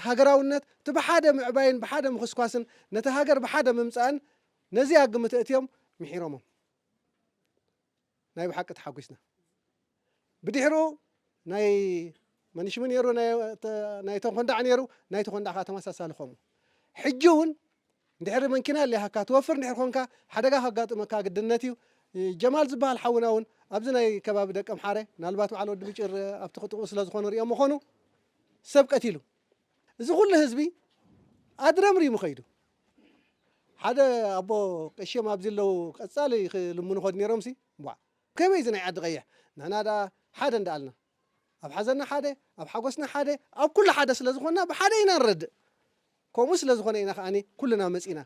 ሃገራውነት፣ እቲ ብሓደ ምዕባይን ብሓደ ምኹስኳስን ነቲ ሃገር ብሓደ ምምጻእን ነዚኣ ግምት ኣእትዮም ምሒሮሞም። ናይ ብሓቂ ተሓጒስና። ብድሕሩ ናይ መንሽሚ ነይሩ፣ ናይ፣ ናይ ተኾንዳዕ ነይሩ፣ ናይ ተኾንዳዕ ከኣ ተመሳሳሊ ከምኡ። ሕጂ እውን እንድሕሪ መንኪና ኣሊሃካ ትወፍር እንድሕር ኮንካ፣ ሓደጋ ከጋጥመካ ግድነት እዩ። ጀማል ዝበሃል ሓውና እውን ኣብዚ ናይ ከባቢ ደቀምሓረ፣ ምናልባት በዓል ወዲ ብጭር ኣብቲ ክጥቕኡ ስለ ዝኾኑ ሪኦም ምኾኑ፣ ሰብ ቀቲሉ። እዚ ኩሉ ህዝቢ ኣድረምሪሙ ከይዱ። ሓደ ኣቦ ቀሺ እዮም ኣብዚ ኣለዉ፣ ቀጻሊ ክልምኑ ከዱ ነይሮምሲ፣ ቧዕ፣ ከመይ እዚ ናይ ዓዲ ቀይሕ? ንሕና ደኣ ሓደ እንዳኣልና፣ ኣብ ሓዘንና ሓደ፣ ኣብ ሓጎስና ሓደ፣ ኣብ ኩሉ ሓደ ስለ ዝኾንና ብሓደ ኢና ንረድእ። ከምኡ ስለ ዝኾነ ኢና ከኣኒ ኩልና መጺና።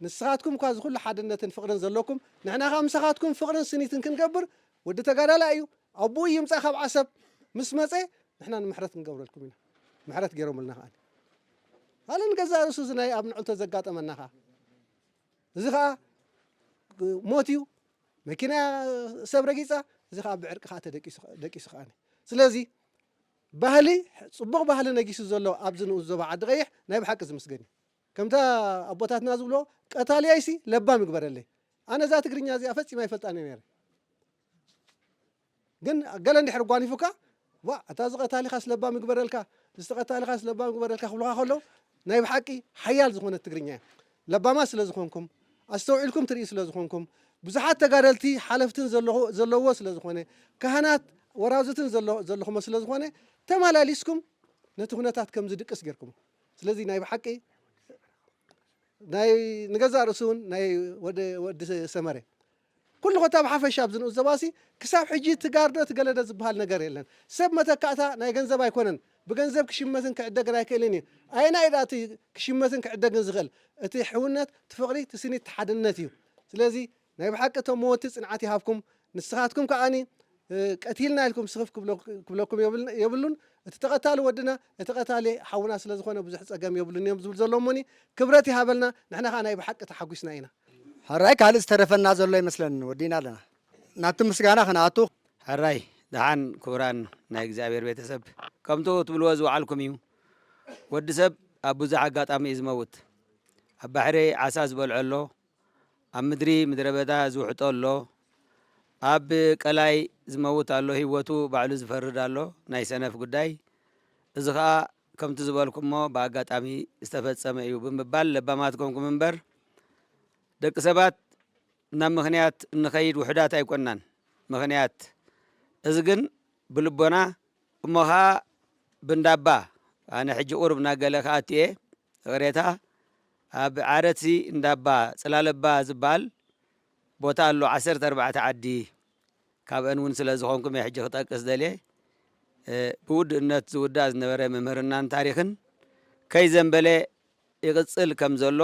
ንስኻትኩም እኳ እዚ ኩሉ ሓድነትን ፍቕርን ዘለኩም፣ ንሕና ከኣ ምሳኻትኩም ፍቕርን ስኒትን ክንገብር፣ ወዲ ተጋዳላይ እዩ፣ ኣቦኡ ይምጻእ ካብ ዓሰብ፣ ምስ መጸ ንሕና ንምሕረት ክንገብረልኩም ኢና። ምሕረት ገይሮምልና ከኣኒ። ካልእ ንገዛእ ርእሱ እዚ ናይ ኣብ ንዕልቶ ዘጋጠመና ከኣ። እዚ ከኣ ሞት እዩ። መኪና ሰብ ረጊጻ፣ እዚ ከኣ ብዕርቂ ከኣ ተደቂሱ፣ ደቂሱ ከኣኒ። ስለዚ ባህሊ፣ ጽቡቕ ባህሊ ነጊሱ ዘሎ ኣብዚ ንኡስ ዞባ ዓዲ ቀይሕ ናይ ብሓቂ ዝምስገን እዩ። ከምታ ኣቦታትና ዝብሎ፣ ቀታልያይሲ ለባም ይግበረለይ። ኣነ እዛ ትግርኛ እዚኣ ፈጺመ ኣይፈልጣን እየ ነይረ። ግን ገለ እንድሕር ጓኒፉካ፣ ዋ፣ እታ እዚ ቀታሊኻስ ለባም ይግበረልካ፣ እዚ ቀታሊኻስ ለባም ይግበረልካ ክብሉኻ ከለዉ፣ ናይ ብሓቂ ሓያል ዝኾነት ትግርኛ እያ። ለባማት ስለ ዝኾንኩም፣ ኣስተውዒልኩም ትርእዩ ስለ ዝኾንኩም፣ ብዙሓት ተጋደልቲ ሓለፍትን ዘለኹ-፣ ዘለውዎ ስለ ዝኾነ፣ ካህናት ወራዙትን ዘሎ-፣ ዘለኹሞ ስለ ዝኾነ፣ ተመላሊስኩም ነቲ ኩነታት ከም ዝድቅስ ጌርኩሞ። ስለዚ ናይ ብሓቂ ናይ ንገዛእ ርእሱ እውን ናይ ወደ-፣ ወዲ ሰመረ ኩሉ ኮታ ብሓፈሻ ኣብዚ ንኡስ ዘባሲ ክሳብ ሕጂ ትጋርዶ ትገለደ ዝበሃል ነገር የለን። ሰብ መተካእታ ናይ ገንዘብ ኣይኮነን። ብገንዘብ ክሽመትን ክዕደግን ኣይክእልን እዩ። ኣየናይ ደኣ እቲ ክሽመትን ክዕደግን ዝኽእል? እቲ ሕውነት፣ እቲ ፍቕሪ፣ እቲ ስኒት፣ እቲ ሓድነት እዩ። ስለዚ ናይ ብሓቂ እቶም መወቲ ጽንዓት ይሃብኩም። ንስኻትኩም ከኣኒ ቀቲልና ኢልኩም ስኽፍ ክብለኩ- ክብለኩም የብልን- የብሉን። እቲ ተቐታሊ ወድና፣ እቲ ቀታሊ ሓውና ስለ ዝኾነ ብዙሕ ጸገም የብሉን እዮም ዝብል ዘሎ። እሞኒ ክብረት ይሃበልና፣ ንሕና ኸኣ ናይ ብሓቂ ተሓጒስና ኢና። ሕራይ ካልእ ዝተረፈና ዘሎ ይመስለኒ፣ ወዲእና ኣለና። ናብቲ ምስጋና ክንኣቱ። ሕራይ ደሓን ክቡራን ናይ እግዚኣብሔር ቤተሰብ፣ ከምቱ ትብልዎ ዝወዓልኩም እዩ። ወዲ ሰብ ኣብ ብዙሕ ኣጋጣሚ እዩ ዝመውት። ኣብ ባሕሪ ዓሳ ዝበልዖ ኣሎ፣ ኣብ ምድሪ ምድረ በዳ ዝውሕጦ ኣሎ፣ ኣብ ቀላይ ዝመውት ኣሎ፣ ህይወቱ ባዕሉ ዝፈርድ ኣሎ፣ ናይ ሰነፍ ጉዳይ። እዚ ኸኣ ከምቲ ዝበልኩሞ ብኣጋጣሚ ዝተፈጸመ እዩ ብምባል ለባማት ኮንኩም እምበር፣ ደቂ ሰባት ናብ ምኽንያት እንኸይድ ውሑዳት ኣይኮናን። ምኽንያት እዚ ግን ብልቦና እሞ ኸኣ ብንዳባ፣ ኣነ ሕጂ ቁሩብ እናገለ ክኣቱ እየ፣ ይቕሬታ። ኣብ ዓረትሲ እንዳባ ጽላለባ ዝበሃል ቦታ ኣሎ፣ ዓሰርተ ኣርባዕተ ዓዲ። ካብአን እውን ስለ ዝኾንኩም እየ ሕጂ ክጠቅስ ደልየ። እ፣ ብውድእነት ዝውዳእ ዝነበረ ምምህርናን ታሪኽን ከይዘንበለ ይቕጽል ከም ዘሎ፣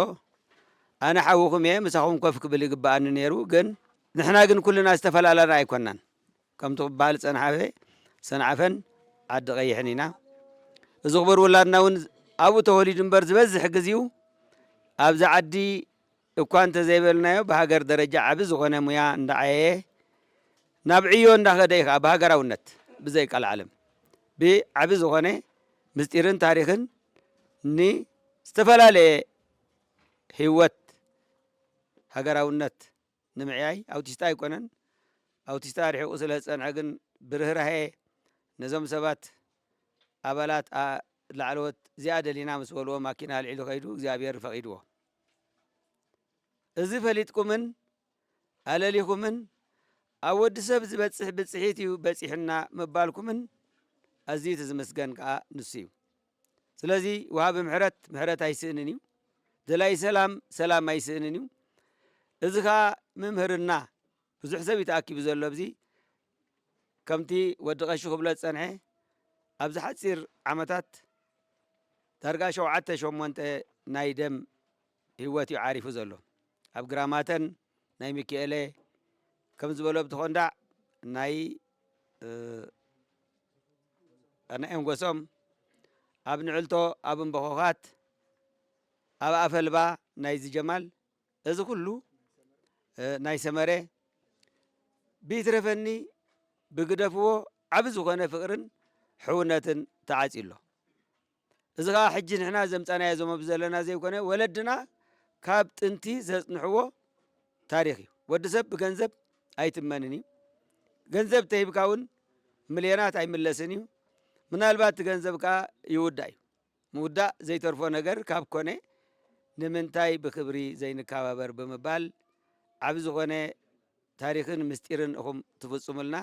ኣነ ሓውኹም እየ፣ ምሳኹም ኮፍ ክብል ይግብኣኒ ነይሩ። ግን ንሕና ግን ኩልና ዝተፈላለና ኣይኮናን። ከምቲ ክበሃል ጸንሓፈ-፣ ሰንዓፈን ዓዲ ቀይሕን ኢና። እዚ ክቡር ውላድና እውን ኣብኡ ተወሊዱ እምበር፣ ዝበዝሕ ግዜኡ ኣብዚ ዓዲ እኳ እንተዘይበልናዮ፣ ብሃገር ደረጃ ዓቢ ዝኾነ ሙያ እንዳዓየየ፣ ናብ ዕዮ እንዳኸደ እዩ ከኣ ብሃገራውነት፣ ብዘይ ቃል ዓለም፣ ብዓቢ ዝኾነ ምስጢርን ታሪኽን ንዝተፈላለየ ህይወት ሃገራውነት ንምዕያይ። ኣውቲስታ ኣይኮነን። ኣውቲስታ ርሒቑ ስለ ዝጸንሐ ግን ብርህራሄ ነዞም ሰባት ኣባላት ኣ-፣ ላዕለዎት እዚኣ ደሊና ምስ በልዎ ማኪና ኣልዒሉ ከይዱ እግዚኣብሔር ፈቒድዎ። እዚ ፈሊጥኩምን ኣለሊኹምን ኣብ ወዲ ሰብ ዝበጽሕ ብጽሒት እዩ በጺሑና ምባልኩምን ኣዝዩ እቲ ዝምስገን ከኣ ንሱ እዩ። ስለዚ ወሃቢ ምሕረት ምሕረት ኣይስእንን እዩ። ደላይ ሰላም ሰላም ኣይስእንን እዩ። እዚ ከኣ ምምህርና ብዙሕ ሰብ እዩ ተኣኪቡ ዘሎ ኣብዚ። ከምቲ ወዲ ቀሺ ክብሎ ዝጸንሐ ኣብዚ ሓጺር ዓመታት ዳርጋ ሸውዓተ ሸሞንተ ናይ ደም ህይወት እዩ ዓሪፉ ዘሎ። ኣብ ግራማተን ናይ ሚኪኤለ ከም ዝበሎ ብተኾንዳዕ ናይ፣ እ፣ ኣናኤም ጎሶም፣ ኣብ ንዕልቶ፣ ኣብ እምበኾኻት፣ ኣብ ኣፈልባ ናይዚ ጀማል፣ እዚ ኩሉ፣ እ፣ ናይ ሰመረ ብይትረፈኒ ብግደፍዎ ዓቢ ዝኾነ ፍቕርን ሕውነትን ተዓጽዩ ኣሎ። እዚ ኸኣ ሕጂ ንሕና ዘምጻናዮ ዘመብ ዘለና ዘይኮነ፣ ወለድና ካብ ጥንቲ ዘጽንሕዎ ታሪኽ እዩ። ወዲ ሰብ ብገንዘብ ኣይትመንን እዩ። ገንዘብ ተሂብካ እውን ሚልዮናት ኣይምለስን እዩ። ምናልባት እቲ ገንዘብ ከኣ ይውዳእ እዩ። ምውዳእ ዘይተርፎ ነገር ካብ ኮነ፣ ንምንታይ ብክብሪ ዘይንከባበር ብምባል፣ ዓቢ ዝኾነ ታሪኽን ምስጢርን ኢኹም ትፍጽሙልና።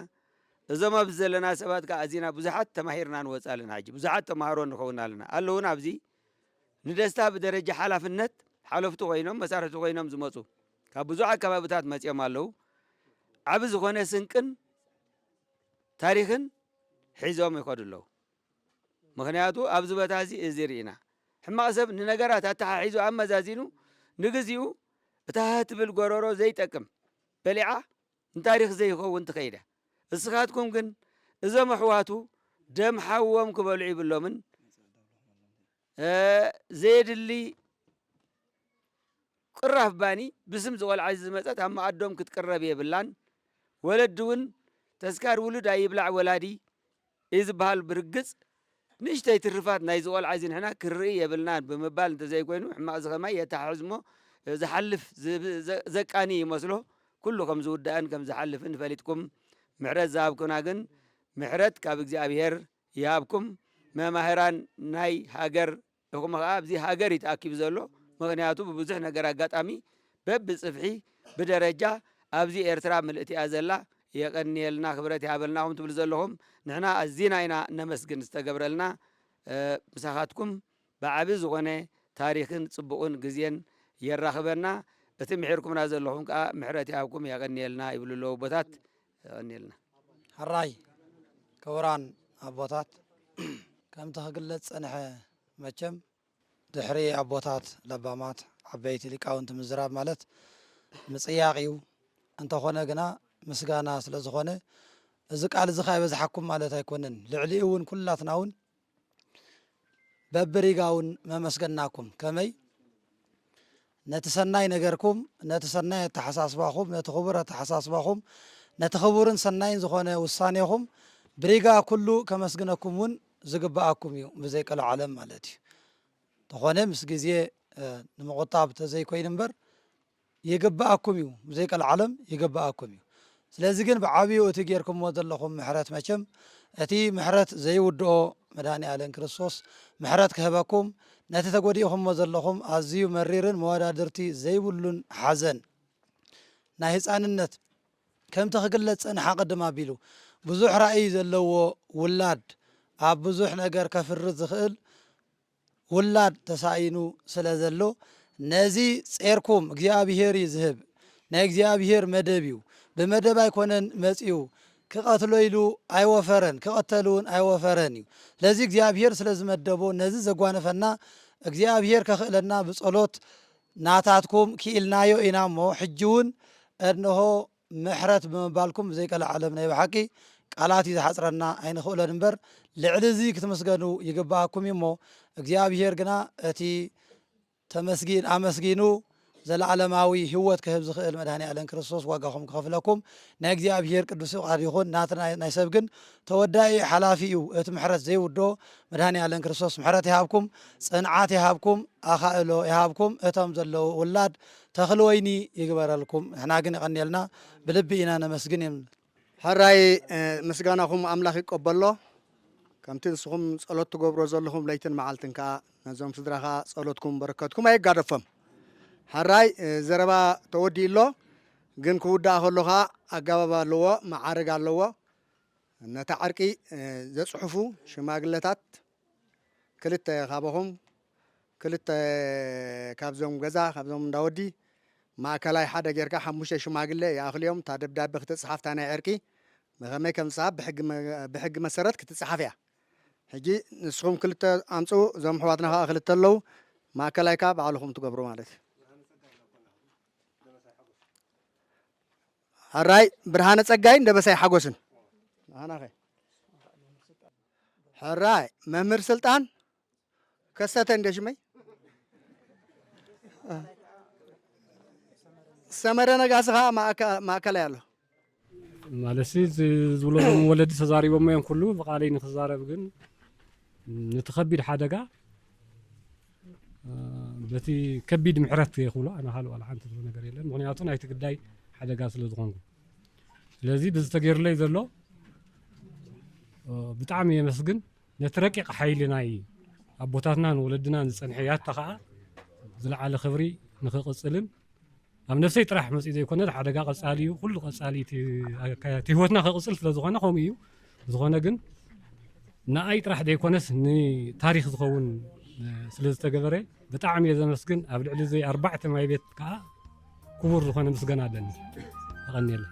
እዞም ኣብዚ ዘለና ሰባት ከኣ ኣዚና ብዙሓት ተማሂርና ንወጽእ ኣለና። ሕጂ ብዙሓት ተማሃሮ ንኸውን ኣለና። ኣለዉን ኣብዚ ንደስታ ብደረጃ ሓላፍነት ሓለፍቲ ኮይኖም፣ መሳርሕቲ ኮይኖም ዝመጹ ካብ ብዙሕ ኣከባብታት መጺኦም ኣለዉ። ዓቢ ዝኾነ ስንቅን ታሪኽን ሒዞም ይኸዱ ኣለዉ። ምኽንያቱ ኣብዚ ቦታ እዚ እዚ ርኢና። ሕማቕ ሰብ ንነገራት ኣተሓሒዙ ኣመዛዚኑ ንግዚኡ እታ ሃህ ትብል ጎረሮ ዘይጠቅም በሊዓ ንታሪኽ ዘይኸውን ትኸይድ እያ። እስኻትኩም ግን እዞም ኣሕዋቱ ደም ሓዎም ክበልዑ ይብሎምን፣ እ፣ ዘየድሊ ቅራፍ ባኒ ብስም ዝቖልዓ ዝመጸት ኣብ መኣዶም ክትቅረብ የብላን። ወለዲ እውን ተስካር ውሉድ ኣይብላዕ ወላዲ እዩ ዝበሃል ብርግጽ። ንእሽተይ ትርፋት ናይዚ ቆልዓ እዚ ንሕና ክርኢ የብልናን ብምባል እንተዘይኮይኑ፣ ሕማቕ እዚ ከማይ የተሓሕዝ እሞ ዝሓልፍ ዝብ-፣ ዘ-፣ ዘቃኒ ይመስሎ። ኩሉ ከም ዝውዳእን ከም ዝሓልፍን ፈሊጥኩም ምሕረት ዝሃብኩና ግን ምሕረት ካብ እግዚኣብሔር ይሃብኩም። መማህራን ናይ ሃገር ኢኹም ኸዓ ኣብዚ ሃገር እዩ ተኣኪቡ ዘሎ። ምኽንያቱ ብብዙሕ ነገር ኣጋጣሚ በብጽፍሒ ብደረጃ ኣብዚ ኤርትራ ምልእቲ እያ ዘላ። የቐንየልና፣ ክብረት ይሃበልና። ኹም ትብሉ ዘለኹም ንሕና ኣዚና ኢና ነመስግን ዝተገብረልና። እ፣ ምሳኻትኩም ብዓቢ ዝኾነ ታሪኽን ጽቡቕን ግዜን የራኽበና። እቲ ምሒርኩምና ዘለኹም ከኣ ምሕረት ይሃብኩም፣ የቐንየልና ይብሉ ኣለዉ ኣቦታት። የቐንየልና። ሕራይ ክቡራን ኣቦታት፣ ከምቲ ክግለጽ ጸንሐ፣ መቸም ድሕሪ ኣቦታት ለባማት ዓበይቲ ሊቃውንቲ ምዝራብ ማለት ምጽያቕ እዩ። እንተኾነ ግና ምስጋና ስለ ዝኾነ እዚ ቃል እዚ ከኣ ይበዝሓኩም ማለት ኣይኮነን። ልዕሊኡ እውን ኩላትና እውን በብሪጋ እውን መመስገናኩም። ከመይ? ነቲ ሰናይ ነገርኩም፣ ነቲ ሰናይ ኣተሓሳስባኹም፣ ነቲ ክቡር ኣተሓሳስባኹም፣ ነቲ ክቡርን ሰናይን ዝኾነ ውሳኔኹም ብሪጋ ኩሉ ከመስግነኩም እውን ዝግብኣኩም እዩ፣ ብዘይ ቀልዓለም ማለት እዩ። ተኾነ ምስ ግዜ፣ እ፣ ንምቑጣብ ተዘይኮይኑ እምበር፣ ይግብኣኩም እዩ፣ ብዘይ ቀልዓለም ይግብኣኩም እዩ። ስለዚ ግን ብዓብዩ እቲ ጌርኩምዎ ዘለኹም ምሕረት መቸም፣ እቲ ምሕረት ዘይውድኦ መድኃኔ ዓለም ክርስቶስ ምሕረት ክህበኩም፣ ነቲ ተጎዲእኩሞ ዘለኹም ኣዝዩ መሪርን መወዳድርቲ ዘይብሉን ሓዘን ናይ ህፃንነት ከምቲ ክግለጽ ጸንሓ ቅድም ኣቢሉ ብዙሕ ራእይ ዘለዎ ውላድ ኣብ ብዙሕ ነገር ከፍሪ ዝኽእል ውላድ ተሳኢኑ ስለ ዘሎ፣ ነዚ ጼርኩም እግዚኣብሔር እዩ ዝህብ፣ ናይ እግዚኣብሔር መደብ እዩ። ብመደብ ኣይኮነን መጺኡ፣ ክቐትሎ ኢሉ ኣይወፈረን፣ ክቐተል እውን ኣይወፈረን እዩ። ስለዚ እግዚኣብሔር ስለ ዝመደቦ፣ ነዚ ዘጓነፈና እግዚኣብሔር ከኽእለና ብጸሎት ናታትኩም ክኢልናዮ ኢና እሞ፣ ሕጂ እውን እንሆ ምሕረት ብምባልኩም ብዘይቀልዓለም ናይ ብሓቂ ቃላት እዩ ዝሓጽረና፣ ኣይንኽእሎን እምበር፣ ልዕሊ እዚ ክትምስገኑ ይግብኣኩም እዩ እሞ፣ እግዚኣብሔር ግና እቲ ተመስጊን ኣመስጊኑ ዘለዓለማዊ ህይወት ክህብ ዝኽእል መድኃኔ ዓለም ክርስቶስ ዋጋኹም ክኸፍለኩም ናይ እግዚኣብሔር ቅዱስ ፍቓድ ይኹን። ናትና ናይ ሰብ ግን ተወዳኢ ሓላፊ እዩ። እቲ ምሕረት ዘይውዶ መድኃኔ ዓለም ክርስቶስ ምሕረት ይሃብኩም፣ ጽንዓት ይሃብኩም፣ ኣኻእሎ ይሃብኩም። እቶም ዘለዉ ውላድ ተኽሊ ወይኒ ይግበረልኩም። ንሕና ግን የቐንየልና፣ ብልቢ ኢና ነመስግን እዮም። ሕራይ፣ እ፣ ምስጋናኹም ኣምላኽ ይቀበሎ። ከምቲ ንስኹም ጸሎት ትገብሮ ዘለኹም ለይትን መዓልትን ከኣ ነዞም ስድራ ከኣ ጸሎትኩም በረከትኩም ኣይጋደፎም። ሕራይ፣ እ፣ ዘረባ ተወዲኡ ኣሎ፣ ግን ክውዳእ ከሎ ከኣ ኣገባብ ኣለዎ፣ መዓርግ ኣለዎ። ነታ ዕርቂ፣ እ፣ ዘጽሕፉ ሽማግለታት ክልተ ካባኹም፣ ክልተ ካብዞም ገዛ፣ ካብዞም እንዳወዲ፣ ማእከላይ ሓደ ጌርካ ሓሙሽተ ሽማግለ ይኣኽሉ እዮም። እታ ደብዳቤ ክትጽሓፍ፣ እታ ናይ ዕርቂ ብኸመይ ከም ዝጸሓፍ ብሕጊ መ-፣ ብሕጊ መሰረት ክትጸሓፍ እያ። ሕጂ ንስኹም ክልተ ኣምጽኡ፣ እዞም ኣሕዋትና ከኣ ክልተ ኣለዉ፣ ማእከላይ ከኣ ባዕልኹም ትገብሩ ማለት እዩ። ሕራይ ብርሃነ ጸጋይን ደበሳይ ሓጎስን። ኣናኸ። ሕራይ መምህር ስልጣን ከሰተ እንደ ሽመይ። ሰመረ ነጋሲ ኸዓ ማእከ-፣ ማእከላይ ኣሎ። ማለትሲ ዝ-፣ ዝብሎም ወለዲ ተዛሪቦሞ እዮም ኩሉ፣ ብቓለይ ንክዛረብ ግን ነቲ ከቢድ ሓደጋ፣ እ፣ በቲ ከቢድ ምሕረት እየ ክብሎ፣ ኣነ ካልእ ዋላ ሓንቲ ዝብሎ ነገር የለን። ምኽንያቱ ናይቲ ግዳይ ሓደጋ ስለ ዝኾንኩ። ስለዚ ብዝተገይሩለይ ዘሎ፣ እ፣ ብጣዕሚ የመስግን። ነቲ ረቂቕ ሓይሊ ናይ ኣቦታትናን ወለድናን ዝጸንሐ ያታ ኸኣ ዝለዓለ ክብሪ ንኽቕጽልን ኣብ ነፍሰይ ጥራሕ መጺኡ ዘይኮነ፣ ሓደጋ ቀጻሊ እዩ። ኩሉ ቀጻሊ እቲ፣ እቲ ህይወትና ክቕጽል ስለ ዝኾነ ከምኡ እዩ። ዝኾነ ግን ንኣይ ጥራሕ ዘይኮነስ ንታሪኽ ዝኸውን፣ እ፣ ስለ ዝተገበረ ብጣዕሚ እየ ዘመስግን። ኣብ ልዕሊ እዚ ኣርባዕተ ማይ ቤት ከኣ ክቡር ዝኾነ ምስጋና ኣለኒ። የቐንየለይ።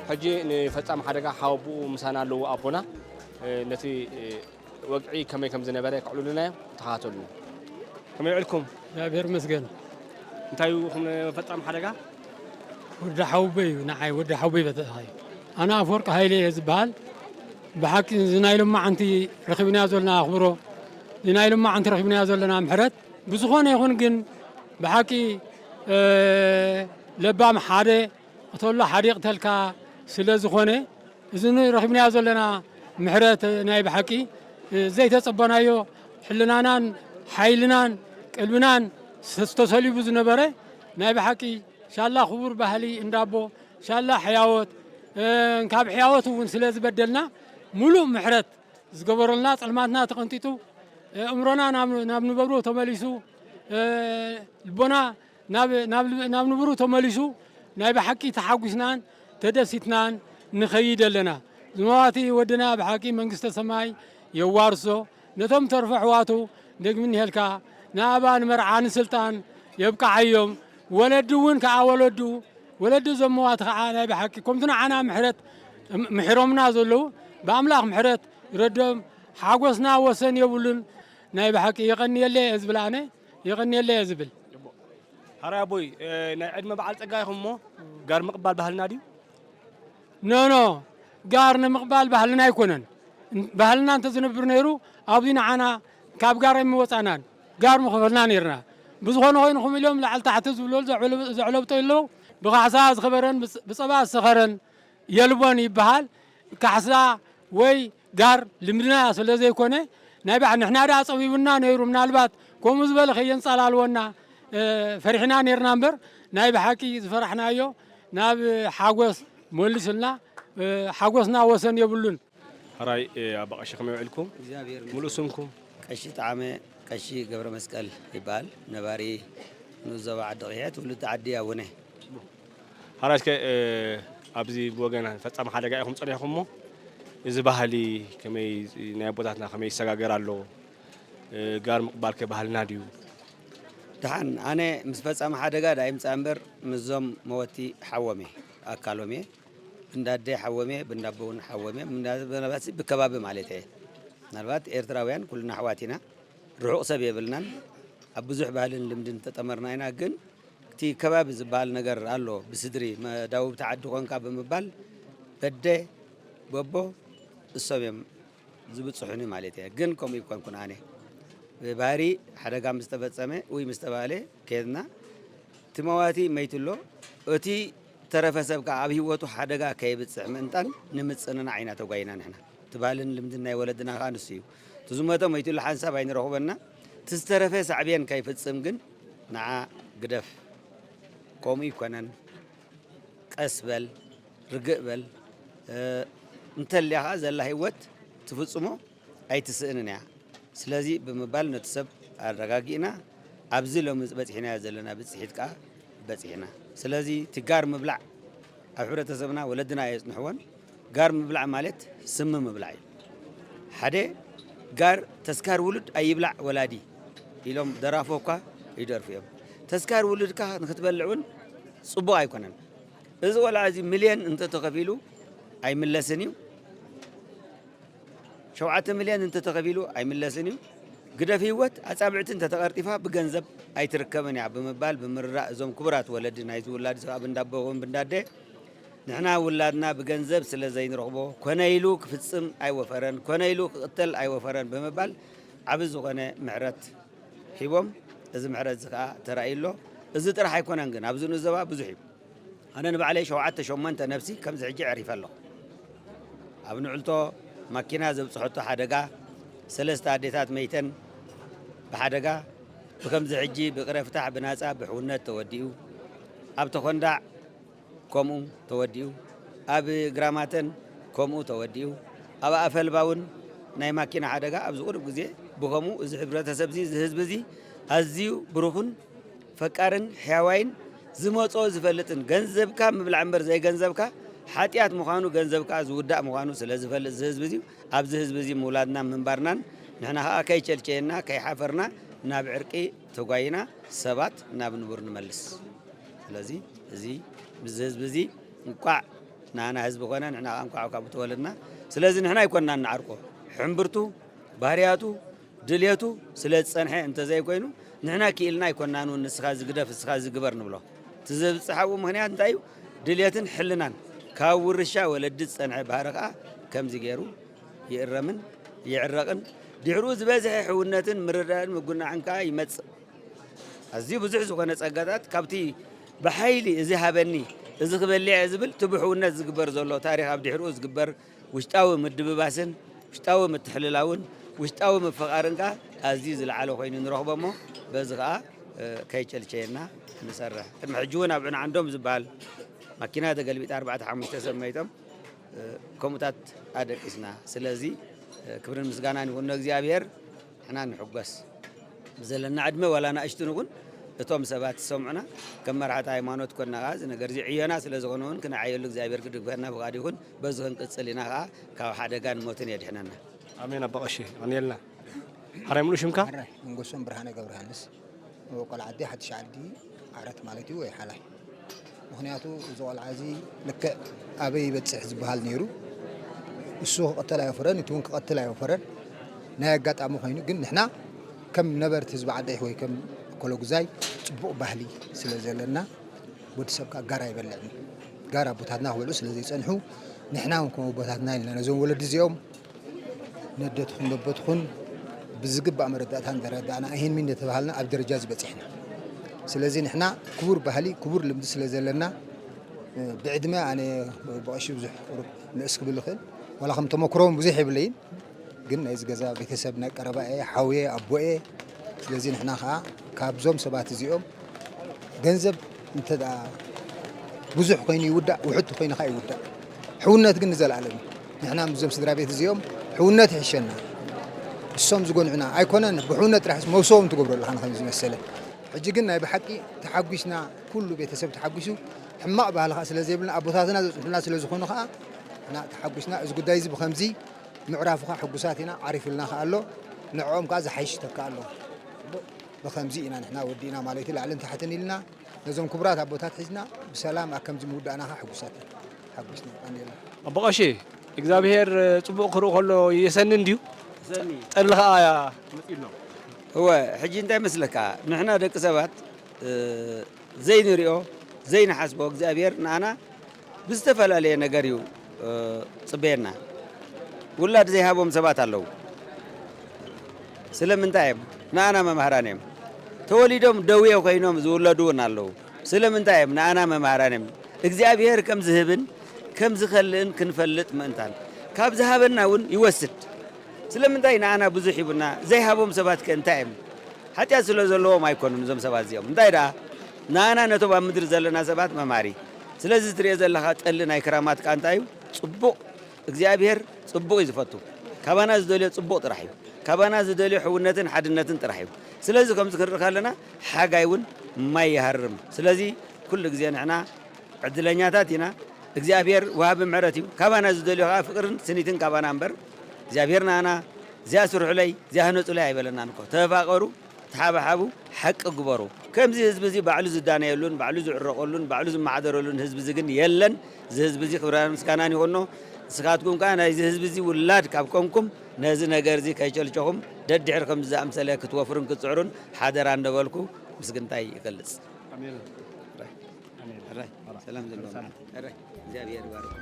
ሕጂ ንፈጻሚ ሓደጋ ሓወቦኡ ምሳና ኣለዉ ኣቦና፣ እ፣ ነቲ፣ እ፣ ወግዒ ከመይ ከም ዝነበረ ከዕልሉና እዮም። ተኸታተሉና። ከመይ ውዕልኩም? እግዚኣብሔር ይመስገን። እንታይ እዩ፣ ከም ፈጻሚ ሓደጋ? ወዲ ሓውበይ እዩ፣ ንዓይ ወዲ ሓውበይ በተኻዩ። ኣነ ኣፈወርቂ ሃይለ እየ ዝበሃል። ብሓቂ እዚ ናይ ሎማዓንቲ ረኺብናዮ ዘለና ኣኽብሮ፣ እዚ ናይ ሎማዓንቲ ረኺብናዮ ዘለና ምሕረት፣ ብዝኾነ ይኹን ግን ብሓቂ ለባም ሓደ ቅተሎ ሓደ ይቕተልካ ስለ ዝኾነ፣ እዚ ንረኺብናዮ ዘለና ምሕረት ናይ ብሓቂ ዘይተጸበናዮ፣ ሕልናናን ሓይልናን ቀልብናን ዝተሰሊቡ ዝነበረ ናይ ብሓቂ ሻላ ክቡር ባህሊ እንዳቦ፣ ሻላ ሕያወት፣ ካብ ሕያወት እውን ስለ ዝበደልና፣ ሙሉእ ምሕረት ዝገበረልና፣ ጸልማትና ተቐንጢጡ፣ ኣእምሮና ናብ ንበሩ ተመሊሱ፣ ልቦና ናብ ንቡሩ ተመሊሱ፣ ናይ ብሓቂ ተሓጒስናን ተደሲትናን ንኸይድ ኣለና። ዝመዋቲ ወድና ብሓቂ መንግስተ ሰማይ የዋርሶ፣ ነቶም ተርፎ ኣሕዋቱ ደግሚ እንሄልካ፣ ንኣባ ንመርዓ ንስልጣን የብቅዓዮም። ወለዲ እውን ከኣ ወለዱ፣ ወለዲ ዘመዋቲ ከኣ ናይ ብሓቂ ከምቲ ንዓና ምሕረት ምሒሮምና ዘለዉ፣ ብኣምላኽ ምሕረት ይረድኦም። ሓጎስና ወሰን የብሉን። ናይ ብሓቂ የቐንየለይ እየ ዝብል ኣነ፣ የቐንየለይ እየ ዝብል። ሓራይ ኣቦይ፣ ናይ ዕድመ በዓል ጸጋ ኢኹም እሞ፣ ጋር ምቕባል ባህልና ድዩ? ኖ፣ ኖ፣ ጋር ንምቕባል ባህልና ኣይኮነን። ባህልና እንተዝነብር ነይሩ፣ ኣብዚ ንዓና ካብ ጋር ኣይምወጻናን። ጋር ምኸፈልና ነይርና። ብዝኾነ ኮይኑ፣ ኹም ኢሎም ላዕሊ ታሕቲ ዝብሉ ዘዕለብጦ ኣለዉ። ብኻሕሳ ዝኸበረን ብጸባ ዝሰኸረን የልቦን ይበሃል። ካሕሳ ወይ ጋር ልምድና ስለ ዘይኮነ፣ ናይ ባዕ-፣ ንሕና ደኣ ጸቢቡና ነይሩ። ምናልባት ከምኡ ዝበለ ከየንጻላልወና፣ እ፣ ፈሪሕና ነይርና እምበር፣ ናይ ብሓቂ ዝፈራሕናዮ ናብ ሓጎስ መሊሱልና፣ እ፣ ሓጎስና ወሰን የብሉን። ሕራይ፣ እ፣ ኣባ ቀሺ ከመይ ውዒልኩም? እግዚኣብሔር ይመስገን። ሙሉእ ስምኩም? ቀሺ ጠዓመ፣ ቀሺ ገብረ መስቀል ይበሃል። ነባሪ ንኡስ ዞባ ዓዲ ቕይሕ፣ ትውልዲ ዓዲ ኣቡነ። ሕራይ እስከ፣ እ፣ ኣብዚ ብወገን ፈጻሚ ሓደጋ ኢኹም ጸኒሕኩም እሞ፣ እዚ ባህሊ ከመይ፣ ናይ ኣቦታትና ከመይ ይሰጋገር ኣሎ? እ፣ ጋር ምቕባል ከ ባህልና ድዩ? ደሓን፣ ኣነ ምስ ፈጻሚ ሓደጋ ደኣ ይምጻእ እምበር፣ ምስዞም መወቲ ሓዎም እየ፣ ኣካሎም እየ። ብንዳደ ሓዎም እየ፣ ብንዳቦ እውን ሓዎም እየ፣ ብንዳ-፣ ብናባሲ ብከባቢ ማለት እየ። ምናልባት ኤርትራውያን ኩልና ኣሕዋት ኢና፣ ርሑቕ ሰብ የብልናን፣ ኣብ ብዙሕ ባህልን ልምድን ተጠመርና ኢና። ግን እቲ ከባቢ ዝበሃል ነገር ኣሎ፣ ብስድሪ፣ መ-፣ ዳውብቲ ዓዲ ኮንካ ብምባል በደ፣ በቦ፣ እሶም እዮም ዝብጽሑኒ ማለት እየ። ግን ከምኡ ይኮንኩን ኣነ። ብባህሪ ሓደጋ ምስ ተፈጸመ ወይ ምስ ተባህለ ከድና፣ እቲ መዋቲ መይቱ ኣሎ፣ እቲ ተረፈ ሰብ ከኣ ኣብ ህይወቱ ሓደጋ ከየብጽሕ ምእንታን ንምጽንናዕ ኢና ተጓይና ንሕና። እቲ ባህልን ልምድን ናይ ወለድና ከኣ ንሱ እዩ። እቲ ዝሞተ መይቱ ኣሎ፣ ሓንሳብ ኣይንረኽቦና። እቲ ዝተረፈ ሳዕቤን ከይፍጽም ግን ንዓ ግደፍ። ከምኡ ይኮነን። ቀስ በል፣ ርግእ በል፣ እ፣ እንተልያ ኸዓ ዘላ ህይወት ትፍጽሞ ኣይትስእንን እያ። ስለዚ ብምባል ነቲ ሰብ ኣረጋጊእና፣ ኣብዚ ሎሚ በጺሕናዮ ዘለና ብጽሒት ከኣ በጺሕና። ስለዚ እቲ ጋር ምብላዕ ኣብ ሕብረተሰብና ወለድና ኣየጽንሕዎን። ጋር ምብላዕ ማለት ስሚ ምብላዕ እዩ። ሓደ ጋር ተስካር ውሉድ ኣይብላዕ ወላዲ ኢሎም ደራፎ እኳ ይደርፉ እዮም። ተስካር ውሉድካ ንክትበልዕ እውን ጽቡቕ ኣይኮነን። እዚ ቆልዓ እዚ ሚልዮን እንተተኸፊሉ ኣይምለስን እዩ። ሸውዓተ ሚልዮን እንተተኸፊሉ ኣይምለስን እዩ። ግደፍ ህይወት ኣጻብዕቲ እንተተቐርጢፋ ብገንዘብ ኣይትርከብን እያ ብምባል ብምርዳእ እዞም ክቡራት ወለዲ ናይዚ ውላድ እዚ ኣብ እንዳቦ እውን ብንዳደ ንሕና ውላድና ብገንዘብ ስለ ዘይንረኽቦ ኮነ ኢሉ ክፍጽም ኣይወፈረን፣ ኮነ ኢሉ ክቕተል ኣይወፈረን ብምባል ዓቢ ዝኾነ ምሕረት ሂቦም። እዚ ምሕረት እዚ ከኣ ተራእዩ ኣሎ። እዚ ጥራሕ ኣይኮነን ግን ኣብዚ ንኡስ ዞባ ብዙሕ እዩ። ኣነ ንባዕለይ ሸውዓተ ሸሞንተ ነብሲ ከምዚ ሕጂ ኣዕሪፈ ኣለኹ። ኣብ ንዕልቶ ማኪና ዘብጽሐቶ ሓደጋ፣ ሰለስተ ኣዴታት መይተን ብሓደጋ፣ ብከምዚ ሕጂ ብቕረ ፍታሕ ብናጻ ብሕውነት ተወዲኡ። ኣብ ተኾንዳዕ ከምኡ ተወዲኡ። ኣብ ግራማተን ከምኡ ተወዲኡ። ኣብ ኣፈልባ እውን ናይ ማኪና ሓደጋ ኣብዚ ቁሩብ ግዜ ብኸምኡ። እዚ ሕብረተሰብ እዚ፣ እዚ ህዝቢ እዚ ኣዝዩ ብሩኽን ፈቃርን ሕያዋይን ዝመጾ ዝፈልጥን፣ ገንዘብካ ምብላዕ እምበር ዘይገንዘብካ ሓጢኣት ምዃኑ፣ ገንዘብካ ዝውዳእ ምዃኑ ስለ ዝፈልጥ እዚ ህዝቢ እዚ፣ ኣብዚ ህዝቢ እዚ ምውላድናን ምንባርናን ንሕና ኸኣ ከይቸልቸየና ከይሓፈርና ናብ ዕርቂ ተጓይና ሰባት ናብ ንቡር ንመልስ። ስለዚ እዚ፣ እዚ ህዝቢ እዚ እንቋዕ ንዓና ህዝቢ ኾነ፣ ንሕና ኸኣ እንቋዕ ካብኡ ተወለድና። ስለዚ ንሕና ኣይኮንናን ንዓርቆ። ሕምብርቱ፣ ባህርያቱ፣ ድልየቱ ስለ ዝጸንሐ እንተዘይኮይኑ፣ ንሕና ክኢልና ኣይኮንናን እውን ንስኻ እዚ ግደፍ፣ ንስኻ እዚ ግበር ንብሎ። እቲ ዘብጽሓዎ ምኽንያት እንታይ እዩ? ድልየትን ሕልናን። ካብ ውርሻ ወለዲ ዝጸንሐ ባህሪ ኸኣ ከምዚ ገይሩ ይእረምን ይዕረቕን። ድሕሩ ዝበዝሐ ሕውነትን ምርድዳእን ምጉናዕን ከኣ ይመጽእ። ኣዝዩ ብዙሕ ዝኾነ ጸጋታት ካብቲ ብሓይሊ እዚ ሃበኒ፣ እዚ ክበልዕ እየ ዝብል እቲ ብሕውነት ዝግበር ዘሎ ታሪኽ ኣብ ድሕሪኡ ዝግበር ውሽጣዊ ምድብባስን ውሽጣዊ ምትሕልላውን ውሽጣዊ ምፍቓርን ከኣ ኣዝዩ ዝለዓለ ኮይኑ ንረኽቦ እሞ በዚ ከኣ፣ እ፣ ከይጨልቸየና ንሰርሕ። ቅድሚ ሕጂ እውን ኣብ ዕንዓንዶም ዝበሃል ማኪና ተገልቢጣ ኣርባዕተ ሓሙሽተ ሰብ መይቶም፣ እ፣ ከምኡታት ኣደቂስና። ስለዚ፣ እ፣ ክብርን ምስጋናን ይኹን ንእግዚኣብሔር። ንሕና ንሕጎስ። ብዘለና ዕድመ ዋላ ንኣሽቱ ንኹን፣ እቶም ሰባት ዝሰምዑና ከም መራሕቲ ሃይማኖት ኮንና ከኣ እዚ ነገር እዚ ዕዮና ስለ ዝኾነ እውን ክንዓየሉ እግዚኣብሔር ክድግፈና ፍቓድ ይኹን። በዚ ክንቅጽል ኢና ከኣ ካብ ሓደጋን ሞትን የድሕነና። ኣሜን ኣባ ቀሺ፣ የቐንየልና። ሓራይ ሙሉእ ሽምካ? ሓራይ መንጎሶም ብርሃነ ገብረሃንስ። ቆልዓ ዓዲ ሓድሽ ዓዲ ዓረት ማለት እዩ ወይ ሓላይ። ምኽንያቱ እዚ ቆልዓ እዚ ልክዕ ኣበይ ይበጽሕ ዝበሃል ነይሩ። እሱ ክቐተል ኣይወፈረን፣ እቲ እውን ክቐትል ኣይወፈረን። ናይ ኣጋጣሚ ኮይኑ ግን ንሕና ከም ነበርቲ ህዝቢ ዓደይ ወይ ከም ኮሎጉዛይ ጽቡቕ ባህሊ ስለ ዘለና ወዲ ሰብ ከኣ ጋራ ኣይበልዕን። ጋራ ኣቦታትና ክበልዑ ስለ ዘይጸንሑ ንሕና እውን ከም ኣቦታትና ኢልና ነዞም ወለዲ እዚኦም ነደትኹን ነቦትኹን ብዝግባእ መረዳእታን ተረዳእና፣ ኣይህን ሚን እናተባሃልና ኣብ ደረጃ እዚ በጺሕና። ስለዚ ንሕና ክቡር ባህሊ፣ ክቡር ልምዲ ስለ ዘለና፣ እ፣ ብዕድመ ኣነ ብቐሺ ብዙሕ ቁሩብ ንእስ ክብል እኽእል፣ ዋላ ከም ተመክሮ እውን ብዙሕ የብለይን፣ ግን ናይዚ ገዛ ቤተሰብ ናይ ቀረባ እየ፣ ሓውየ፣ ኣቦየ። ስለዚ ንሕና ኸኣ ካብዞም ሰባት እዚኦም ገንዘብ እንተ ደኣ ብዙሕ ኮይኑ ይውዳእ፣ ውሑድ ኮይኑ ኸኣ ይውዳእ። ሕውነት ግን ንዘለኣለም እዩ። ንሕና ምስዞም ስድራ ቤት እዚኦም ሕውነት ይሕሸና። እሶም ዝጎንዑና ኣይኮነን፣ ብሕውነት ጥራሕ መውስቦም ትገብሮ ኣለኻ ንኸም ዝመሰለ። ሕጂ ግን ናይ ብሓቂ ተሓጒስና፣ ኩሉ ቤተሰብ ተሓጒሱ፣ ሕማቕ ባህሊ ኸኣ ስለ ዘይብልና፣ ኣቦታትና ዘጽንሑልና ስለ ዝኾኑ ኸኣ ንሕና ተሓጒስና። እዚ ጉዳይ እዚ ብኸምዚ ምዕራፉ ኸኣ ሕጉሳት ኢና፣ ዓሪፉልና ኸኣ ኣሎ። ንዕኦም ከኣ ዝሓይሽ ይተክእ ኣሎ። ብኸምዚ ኢና ንሕና ወዲእና ማለት እዩ። ላዕልን ታሕትን ኢልና ነዞም ክቡራት ኣቦታት ሒዝና ብሰላም ኣብ ከምዚ ምውዳእና ኸዓ ሕጉሳት ኢና። ሓጒስና ቀኒልና። ኣቦ ቀሺ፣ እግዚኣብሄር ጽቡቕ ክርኢ ከሎ የሰኒ እንድዩ። የሰኒ። ጠሊ ኸዓ መጺኡ ኣሎ። እወ፣ ሕጂ እንታይ መስለካ? ንሕና ደቂ ሰባት፣ እ፣ ዘይንሪኦ፣ ዘይንሓስቦ እግዚኣብሄር ንኣና ብዝተፈላለየ ነገር እዩ፣ እ፣ ጽበየና። ውላድ ዘይሃቦም ሰባት ኣለዉ። ስለምንታይ እዮም? ንኣና መምሃራን እዮም። ተወሊዶም ደዌ ኮይኖም ዝውለዱ እውን ኣለዉ። ስለምንታይ እዮም? ንኣና መምሃራን እዮም። እግዚኣብሔር ከም ዝህብን ከም ዝኸልእን ክንፈልጥ ምእንታን፣ ካብ ዝሃበና እውን ይወስድ። ስለምንታይ ንኣና ብዙሕ ሂቡና፣ ዘይሃቦም ሰባት ከ እንታይ እዮም? ሓጢኣት ስለ ዘለዎም ኣይኮኑን እዞም ሰባት እዚኦም። እንታይ ደኣ? ንኣና ነቶም ኣብ ምድሪ ዘለና ሰባት መምሃሪ። ስለዚ ትሪኦ ዘለኻ ጠሊ ናይ ክራማት ከኣ እንታይ እዩ? ጽቡቕ፣ እግዚኣብሔር ጽቡቕ እዩ ዝፈቱ። ካባና ዝደልዮ ጽቡቕ ጥራሕ እዩ። ካባና ዝደልዮ ሕውነትን ሓድነትን ጥራሕ እዩ። ስለዚ ከምዚ ክንርኢ ከለና ሓጋይ እውን ማይ ይሃርም። ስለዚ ኩሉ ግዜ ንሕና ዕድለኛታት ኢና። እግዚኣብሔር ወሃቢ ምሕረት እዩ። ካባና ዝደልዮ ከኣ ፍቕርን ስኒትን ካባና እምበር እግዚኣብሔር ንኣና እዚኣ ስርሑለይ፣ እዚኣ ህነጹለይ ኣይበለናን እኮ። ተፋቐሩ፣ ተሓባሓቡ፣ ሓቂ ግበሩ። ከምዚ ህዝቢ እዚ ባዕሉ ዝዳነየሉን ባዕሉ ዝዕረቐሉን ባዕሉ ዝመሓደረሉን ህዝቢ እዚ ግን የለን። እዚ ህዝቢ እዚ ክብራን ምስጋናን ይኹኖ። ንስኻትኩም ከኣ ናይዚ ህዝቢ እዚ ውላድ ካብ ኮንኩም ነዚ ነገር እዚ ከይጨልጨኹም ደድሕሪ ከምዚ ዝኣምሰለ ክትወፍሩን ክትጽዕሩን ሓደራ እንዳበልኩ ምስግንታይ ይገልጽ። ኣሜን። ኣሜን። ሕራይ፣ ሰላም ዘለዎ ሰላም። ሕራይ፣ እግዚኣብሔር ይባርክ።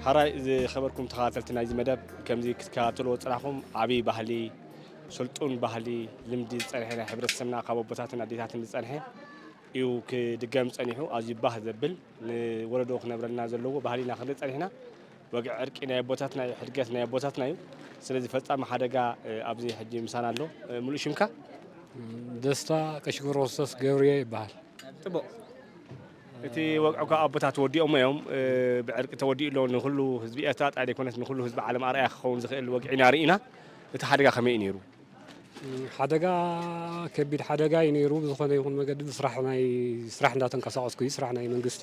ሓራይ ዝኸበርኩም ተኸታተልቲ ናይዚ መደብ፣ ከምዚ ክትከታተልዎ ዝጸናሕኩም ዓቢ ባህሊ፣ ስልጡን ባህሊ፣ ልምዲ ዝጸንሐ ናይ ሕብረተሰብና ካብ ኣቦታትን ኣዴታትን ዝጸንሐ እዩ ክድገም ጸኒሑ። ኣዝዩ ባህ ዘብል፣ ንወለዶ ክነብረልና ዘለዎ ባህሊና ክንርኢ ጸኒሕና። ወግዒ ዕርቂ ናይ ኣቦታትና እዩ፣ ሕድገት ናይ ኣቦታትና እዩ። ስለዚ ፈጻሚ ሓደጋ፣ እ፣ ኣብዚ ሕጂ ምሳና ኣሎ። እ፣ ሙሉእ ሽምካ? ደስታ ቀሺ ገብረክርስቶስ ገብርየ ይበሃል። ጽቡቕ። እቲ ወግዒ እኳ ኣቦታት ወዲኦሞ እዮም። እ፣ ብዕርቂ ተወዲኡ ኣሎ። ንኹሉ ህዝቢ ኤርትራ ጥራይ ዘይኮነስ ንኹሉ ህዝቢ ዓለም ኣርኣያ ክኸውን ዝኽእል ወግዒ ኢና ርኢና። እቲ ሓደጋ ከመይ እዩ ነይሩ? ሓደጋ ከቢድ ሓደጋ እዩ ነይሩ። ብዝኾነ ይኹን መገዲ ብስራሕ ናይ፣ ስራሕ እንዳተንቀሳቐስኩ እዩ፣ ስራሕ ናይ መንግስቲ።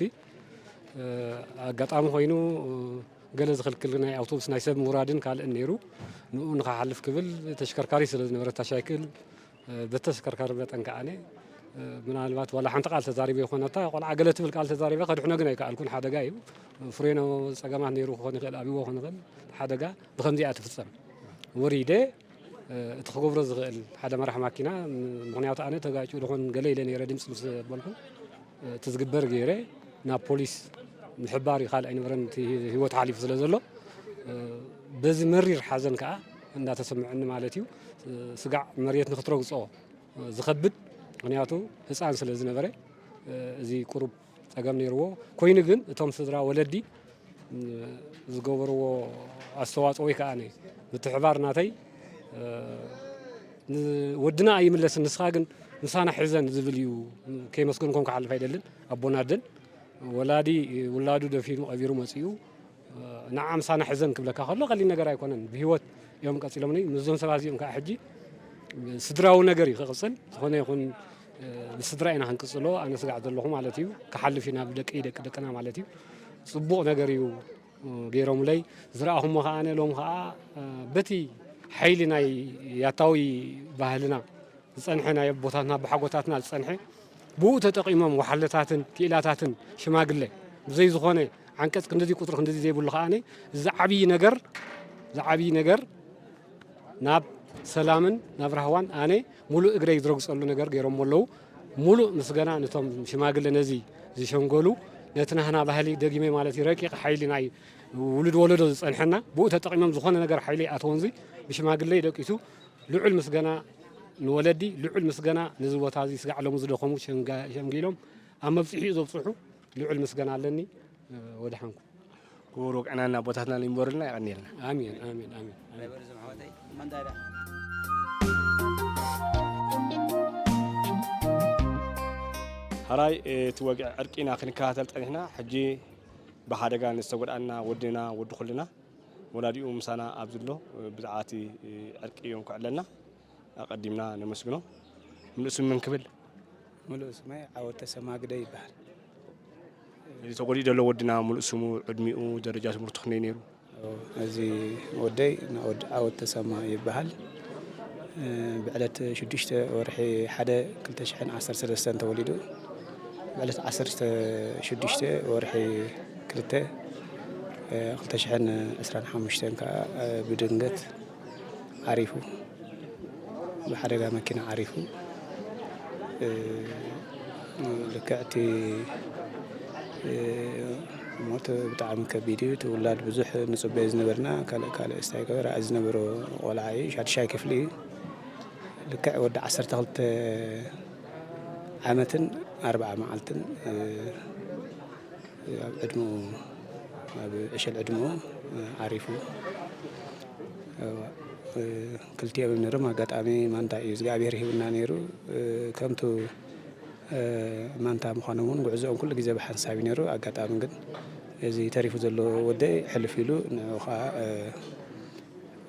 እ፣ ኣጋጣሚ ኮይኑ፣ እ፣ ገለ ዝኽልክል ናይ ኣውቶቡስ ናይ ሰብ ምውራድን ካልእን ነይሩ። ንኡ ንኽሓልፍ ክብል ተሽከርካሪ ስለ ዝነበረታ ሻይክል፣ እ፣ በቲ ተሽከርካሪ መጠን ከኣነ፣ እ፣ ምናልባት ዋላ ሓንቲ ቃል ተዛሪበ ይኾነታ፣ ቆልዓ ገለ ትብል ቃል ተዛሪበ ከድሕኖ ግን ኣይከኣልኩን። ሓደጋ እዩ። ፍሬኖ ጸገማት ነይሩ ክኾን ይኽእል፣ ኣብዎ ክኾን ይኽእል። ሓደጋ ብኸምዚኣ ትፍጸም። ወሪደ እቲ ክገብሮ ዝኽእል ሓደ መራሕ ማኪና፣ ምኽንያቱ ኣነ ተጋጭ ዝኾን ገለ ኢለ ነይረ ድምፂ ምስ በልኩ፣ እቲ ዝግበር ገይረ ናብ ፖሊስ ምሕባር እዩ፣ ካልእ ኣይነበረን፣ እቲ ህይወት ሓሊፉ ስለ ዘሎ። በዚ መሪር ሓዘን ከዓ እንዳተሰምዐኒ ማለት እዩ። ስጋዕ መሬት ንክትረግፆ ዝኸብድ፣ ምኽንያቱ ህፃን ስለ ዝነበረ፣ እዚ ቁሩብ ፀገም ነይርዎ። ኮይኑ ግን እቶም ስድራ ወለዲ ዝገበርዎ ኣስተዋፅኦ ወይ ከዓ ምትሕባር ናተይ ወድና ኣይምለስን፣ ንስኻ ግን ምሳና ሕዘን ዝብል እዩ። ከይመስገንኩም ክሓልፍ ኣይደልን። ኣቦና ኣደን ወላዲ ውላዱ ደፊኑ ቀቢሩ መፂኡ፣ ንዓ ምሳና ሕዘን ክብለካ ከሎ ቀሊል ነገር ኣይኮነን። ብህይወት እዮም ቀፂሎም። ምስዞም ሰባት እዚኦም ከዓ ሕጂ ስድራዊ ነገር እዩ ክቕፅል። ዝኾነ ይኹን ብስድራ ኢና ክንቅፅሎ። ኣነ ስጋዕ ዘለኹ ማለት እዩ። ክሓልፍ እዩ ናብ ደቂ ደቂ ደቅና ማለት እዩ። ፅቡቕ ነገር እዩ ገይሮምለይ። ዝረኣኹሞ ከዓ ኣነ ሎም ከዓ በቲ ሓይሊ ናይ ያታዊ ባህልና ዝፀንሐ፣ ናይ ኣቦታትና ኣቦሓጎታትና ዝፀንሐ፣ ብኡ ተጠቒሞም ወሓለታትን ክኢላታትን ሽማግለ ብዘይ ዝኾነ ዓንቀፅ ክንድዚ ቁፅሪ ክንድዚ ዘይብሉ ከዓ እዚ ዓብዪ ነገር፣ እዚ ዓብዪ ነገር ናብ ሰላምን ናብ ራህዋን ኣነ ሙሉእ እግረይ ዝረግፀሉ ነገር ገይሮሞ ኣለዉ። ሙሉእ ምስገና ነቶም ሽማግለ ነዚ ዝሸንገሉ፣ ነቲ ናህና ባህሊ ደጊመ ማለት እዩ፣ ረቂቕ ሓይሊ ናይ ውሉድ ወለዶ ዝፀንሐና፣ ብኡ ተጠቒሞም ዝኾነ ነገር ሓይሊ ኣተወንዚ ብሽማግለ ደቂሱ። ልዑል ምስገና ንወለዲ፣ ልዑል ምስገና ነዚ ቦታ እዚ ስጋዕ ሎሚ ዝደኸሙ ሸምጋ-፣ ሸምጊሎም ኣብ መብፅሒኡ ዘብፅሑ ልዑል ምስገና ኣለኒ። ወድሓንኩም። ክቡር ወግዕናን ኣቦታትናን ይንበሩልና፣ የቐንየልና። ኣሜን፣ ኣሜን፣ ኣሜን፣ ኣሜን። ሕራይ፣ እቲ ወግዒ ዕርቂ ኢና ክንከታተል ጸኒሕና። ሕጂ ብሓደጋ ንዝተጎድኣና ወድና፣ ወዲ ኩልና፣ ወላዲኡ ምሳና ኣብ ዝሎ፣ ብዛዕባ እቲ ዕርቂ እዮም ከዕለልና። ኣቐዲምና ነመስግኖ። ምሉእ ስም መን ክብል? ምሉእ ስመይ ዓወት ተሰማ ግደ ይበሃል። እዚ ተጎዲኡ ዘሎ ወድና ምሉእ ስሙ፣ ዕድሚኡ፣ ደረጃ ትምህርቱ ክንደይ ነይሩ? እዚ ወደይ ናወድ ዓወት ተሰማ ይበሃል። ብዕለት ሽዱሽተ ወርሒ ሓደ ክልተ ሽሕን ዓሰርተ ሰለስተን ተወሊዱ። ብዕለት ዓሰርተ ሽዱሽተ ወርሒ ክልተ ክልተ ሽሕን ዕስራን ሓሙሽተን ከዓ ብድንገት ዓሪፉ፣ ብሓደጋ መኪና ዓሪፉ። እ፣ ልክዕ እቲ፣ እ፣ ሞት ብጣዕሚ ከቢድ እዩ። እቲ ውላድ ብዙሕ ንጽበዮ ዝነበርና፣ ካልእ ካልእ ስታይ ገበራ ዝነበሮ ቆልዓ እዩ። ሻድሻይ ክፍሊ እዩ። ልክዕ ወዲ ዓሰርተ ክልተ ዓመትን ኣርብዓ መዓልትን፣ እ፣ ኣብ ዕድመኡ፣ ኣብ ዕሸል ዕድመኡ ዓሪፉ። ክልቲኦም ነይሮም ኣጋጣሚ ማንታ እዩ እግዚኣብሔር ሂቡና ነይሩ። ከምቱ ማንታ ምዃኖም እውን ጉዕዞኦም ኩሉ ግዜ ብሓንሳብ እዩ ነይሩ። ኣጋጣሚ ግን እዚ ተሪፉ ዘሎ ወደይ ሕልፍ ኢሉ ንዑ ከዓ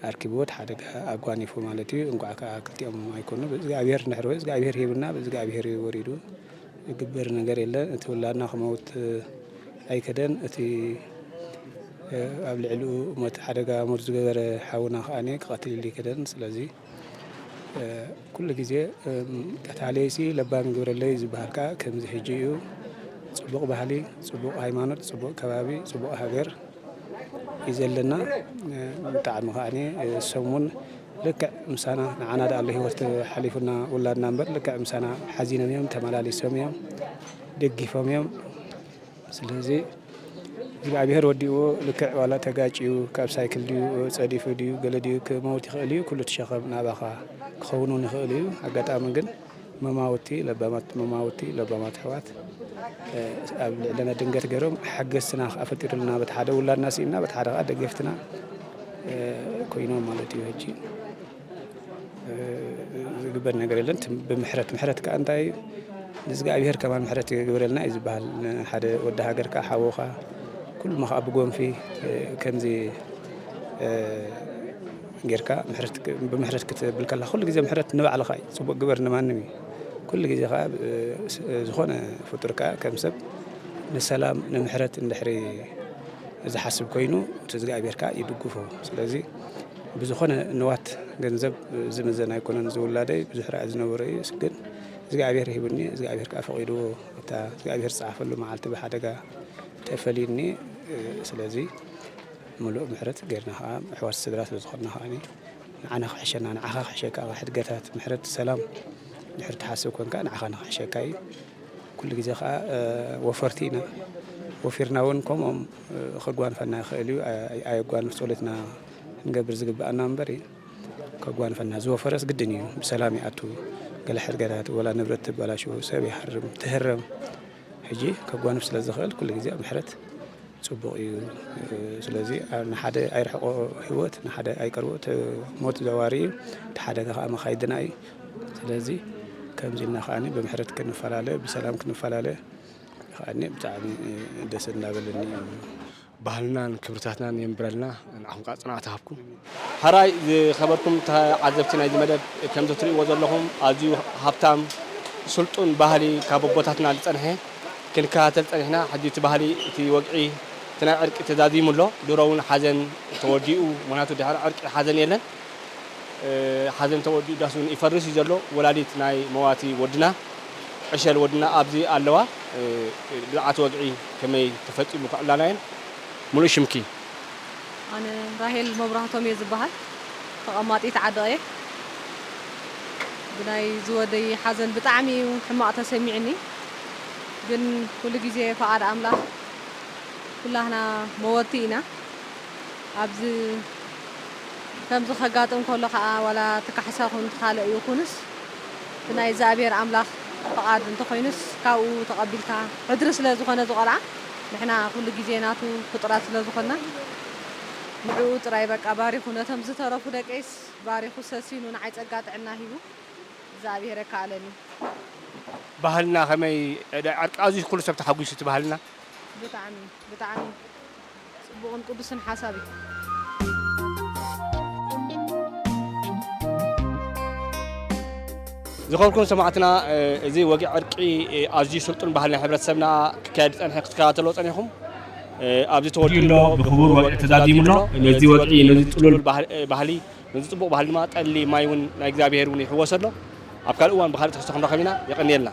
ኣርኪብዎ እቲ ሓደጋ ኣጓኒፉ ማለት እዩ። እንቋዕ ከዓ ክልቲኦም ኣይኮኑ፣ ብእግዚኣብሔር እንድሕር ወይ እግዚኣብሔር ሂቡና፣ ብእግዚኣብሔር እዩ ወሪዱ። ዝግበር ነገር የለን። እቲ ውላድና ክመውት ኣይከደን። እቲ ኣብ ልዕሊኡ ሞት ሓደጋ ሞት ዝገበረ ሓውና ከዓኒ ክቐትል ኢሉ ኣይከደን። ስለዚ ኩሉ ግዜ ቀታልየይሲ ለባም ይግበረለይ ዝበሃል ከዓ ከምዚ ሕጂ እዩ። ፅቡቕ ባህሊ፣ ፅቡቕ ሃይማኖት፣ ፅቡቕ ከባቢ፣ ፅቡቕ ሃገር እዩ ዘለና። ብጣዕሚ ከዓኒ እሶም እውን ልክዕ ምሳና፣ ንዓና ደኣ ኣሎ ህይወት ሓሊፉና ውላድና እምበር፣ ልክዕ ምሳና ሓዚኖም እዮም፣ ተመላሊሶም እዮም፣ ደጊፎም እዮም። ስለዚ እግዚኣብሔር ወዲእዎ፣ ልክዕ ዋላ ተጋጭዩ፣ ካብ ሳይክል ድዩ ጸዲፉ ድዩ ገለ ድዩ ክመውት ይኽእል እዩ፣ ኩሉ እቲ ሸኸም ናባኻ ክኸውን እውን ይኽእል እዩ። ኣጋጣሚ ግን መማውቲ ለባማት፣ መማውቲ ለባማት ኣሕዋት፣ እ፣ ኣብ ልዕለና ድንገት ገይሮም ሓገዝትና ከኣ ፈጢሩልና፣ በቲ ሓደ ውላድና ስኢንና፣ በቲ ሓደ ከኣ ደገፍትና፣ እ፣ ኮይኖም ማለት እዩ። ሕጂ፣ እ፣ ዝግበር ነገር የለን። ትም-፣ ብምሕረት፣ ምሕረት ከኣ እንታይ እዩ? ንእግዚኣብሔር ከማን ምሕረት ይግበረልና እዩ ዝበሃል። ንሓደ ወዲ ሃገርካ፣ ሓውኻ፣ ኩሉ ከኣ ብጎንፊ፣ እ፣ ከምዚ፣ እ፣ ጌርካ ምሕረት ክ-፣ ብምሕረት ክትብል ከላ፣ ኩሉ ግዜ ምሕረት ንባዕልኻ እዩ። ጽቡቕ ግበር ንማንም እዩ። ኩሉ ግዜ ከኣ፣ እ፣ ስ-፣ ዝኾነ ፍጡር ከኣ ከም ሰብ ንሰላም፣ ንምሕረት እንድሕሪ ዝሓስብ ኮይኑ፣ እቲ እግዚኣብሔር ከኣ ይድግፎ። ስለዚ ብዝኾነ ንዋት ገንዘብ ዝምዘን ኣይኮነን። ዝውላደይ ብዙሕ ራእይ ዝነበሮ እዩ። ግን እግዚኣብሔር ሂቡኒ፣ እግዚኣብሔር ከኣ ፈቒድዎ፣ እታ እግዚኣብሔር ዝጸሓፈሉ መዓልቲ ብሓደጋ ተፈልዩኒ። እ፣ ስለዚ ምሉእ ምሕረት ጌርና ከኣ ኣሕዋት ስድራ ስለ ዝኾንና ከኣ ንዓና ክሕሸና፣ ንዓኻ ክሕሸካ፣ ሕድገታት፣ ምሕረት፣ ሰላም ድሕሪ ትሓስብ ኮንካ ንዓኻ ንኽሕሸካ እዩ። ኩሉ ግዜ ከኣ፣ እ፣ ወፈርቲ ኢና። ወፊርና እውን ከምኦም፣ እ፣ ከጓንፈና ይኽእል እዩ። ኣይ-፣ ኣየጓንፍ ጸሎትና ክንገብር ዝግብኣና እምበር ከጓንፈና ዝወፈረስ ግድን እዩ። ብሰላም ይኣቱ። ገለ ሕድገታት ወላ ንብረት ትበላሽው፣ ሰብ ይሃርም፣ ትህረም። ሕጂ ከጓንፍ ስለ ዝኽእል ኩሉ ግዜ ኣብ ምሕረት ጽቡቕ እዩ። ስለዚ ኣብ ንሓደ ኣይርሕቆ ህይወት፣ ንሓደ ኣይቀርቦ ተ-፣ ሞት ዘዋሪ እዩ። እቲ ሓደጋ ከኣ መኻይድና እዩ። ስለዚ ከምዚ ኢልና ከኣ ብምሕረት ክንፈላለ፣ ብሰላም ክንፈላለ ከኣ ብጣዕሚ ደስ እንዳበለኒ እዩ። ባህልናን ክብርታትናን የንብረልና። ንዓኹም ከኣ ጽንዓት ይሃብኩም። ሕራይ ዝኸበርኩም ተዓዘብቲ ናይዚ መደብ፣ ከምዚ ትርእይዎ ዘለኹም ኣዝዩ ሃብታም ስልጡን ባህሊ ካብ ኣቦታትና ዝጸንሐ ክንከታተል ጸኒሕና። ሕጂ እቲ ባህሊ፣ እቲ ወግዒ፣ እቲ ናይ ዕርቂ ተዛዚሙ ኣሎ። ድሮ እውን ሓዘን ተወዲኡ፣ ምኽንያቱ ድሕሪ ዕርቂ ሓዘን የለን። እ፣ ሓዘን ተወዲኡ ዳስ እውን ይፈርስ እዩ ዘሎ። ወላዲት ናይ መዋቲ ወድና፣ ዕሸል ወድና ኣብዚ ኣለዋ። እ፣ ብዛዕባ እቲ ወግዒ ከመይ ተፈጺሙ ከዕላና እየን። ሙሉእ ሽምኪ? ኣነ ራሄል መብራህቶም እየ ዝበሃል። ተቐማጢት ዓዲ እየ። ብናይ ዝወደይ ሓዘን ብጣዕሚ እዩ ሕማቕ ተሰሚዕኒ። ግን ኩሉ ግዜ ፍቓድ ኣምላኽ ኩላህና መወቲ ኢና። ኣብዚ ከምዚ ከጋጥም ከሎ ከኣ ዋላ እቲ ካሕሳ ኹን ካልእ ይኹንስ እቲ ናይ እግዚኣብሔር ኣምላኽ ፍቓድ እንተኾይኑስ ካብኡ ተቐቢልካ ሕድሪ ስለ ዝኾነ እዚ ቆልዓ ንሕና ኩሉ ግዜ ናቱ ፍጡራት ስለ ዝኾንና ንዕኡ ጥራይ በቃ ባሪኹ ነቶም ዝተረፉ ደቀይስ ባሪኹ ሰሲኑ ንዓይ ጸጋ ጥዕና ሂቡ እግዚኣብሔር የከኣለኒ። ባህልና ከመይ ዕርቂ ኣዝዩ ኩሉ ሰብ ተሓጒሱ እቲ ባህልና? ብጣዕሚ፣ ብጣዕሚ ጽቡቕን ቅዱስን ሓሳብ እዩ። ዝኸበርኩም ሰማዕትና፣ እ፣ እዚ ወግዒ ዕርቂ፣ እ፣ ኣዝዩ ስልጡን ባህሊ ናይ ሕብረተሰብና ክካየድ ዝጸንሐ ክትከታተልዎ ጸኒሕኩም። እ፣ ኣብዚ ተወዲኡ ኣሎ፣ ብኽቡር ወግዒ ተዛዚሙ ኣሎ። ነዚ ወግዒ፣ ነዚ ጽሉል ባህል-፣ እ፣ ባህሊ፣ ነዚ ጽቡቕ ባህሊ ድማ ጠሊ ማይ እውን ናይ እግዚኣብሔር እውን ይሕወሶ ኣሎ። ኣብ ካልእ እዋን ብኻልእ ትሕዝቶ ክንራኸብ ኢና። የቐንየልና።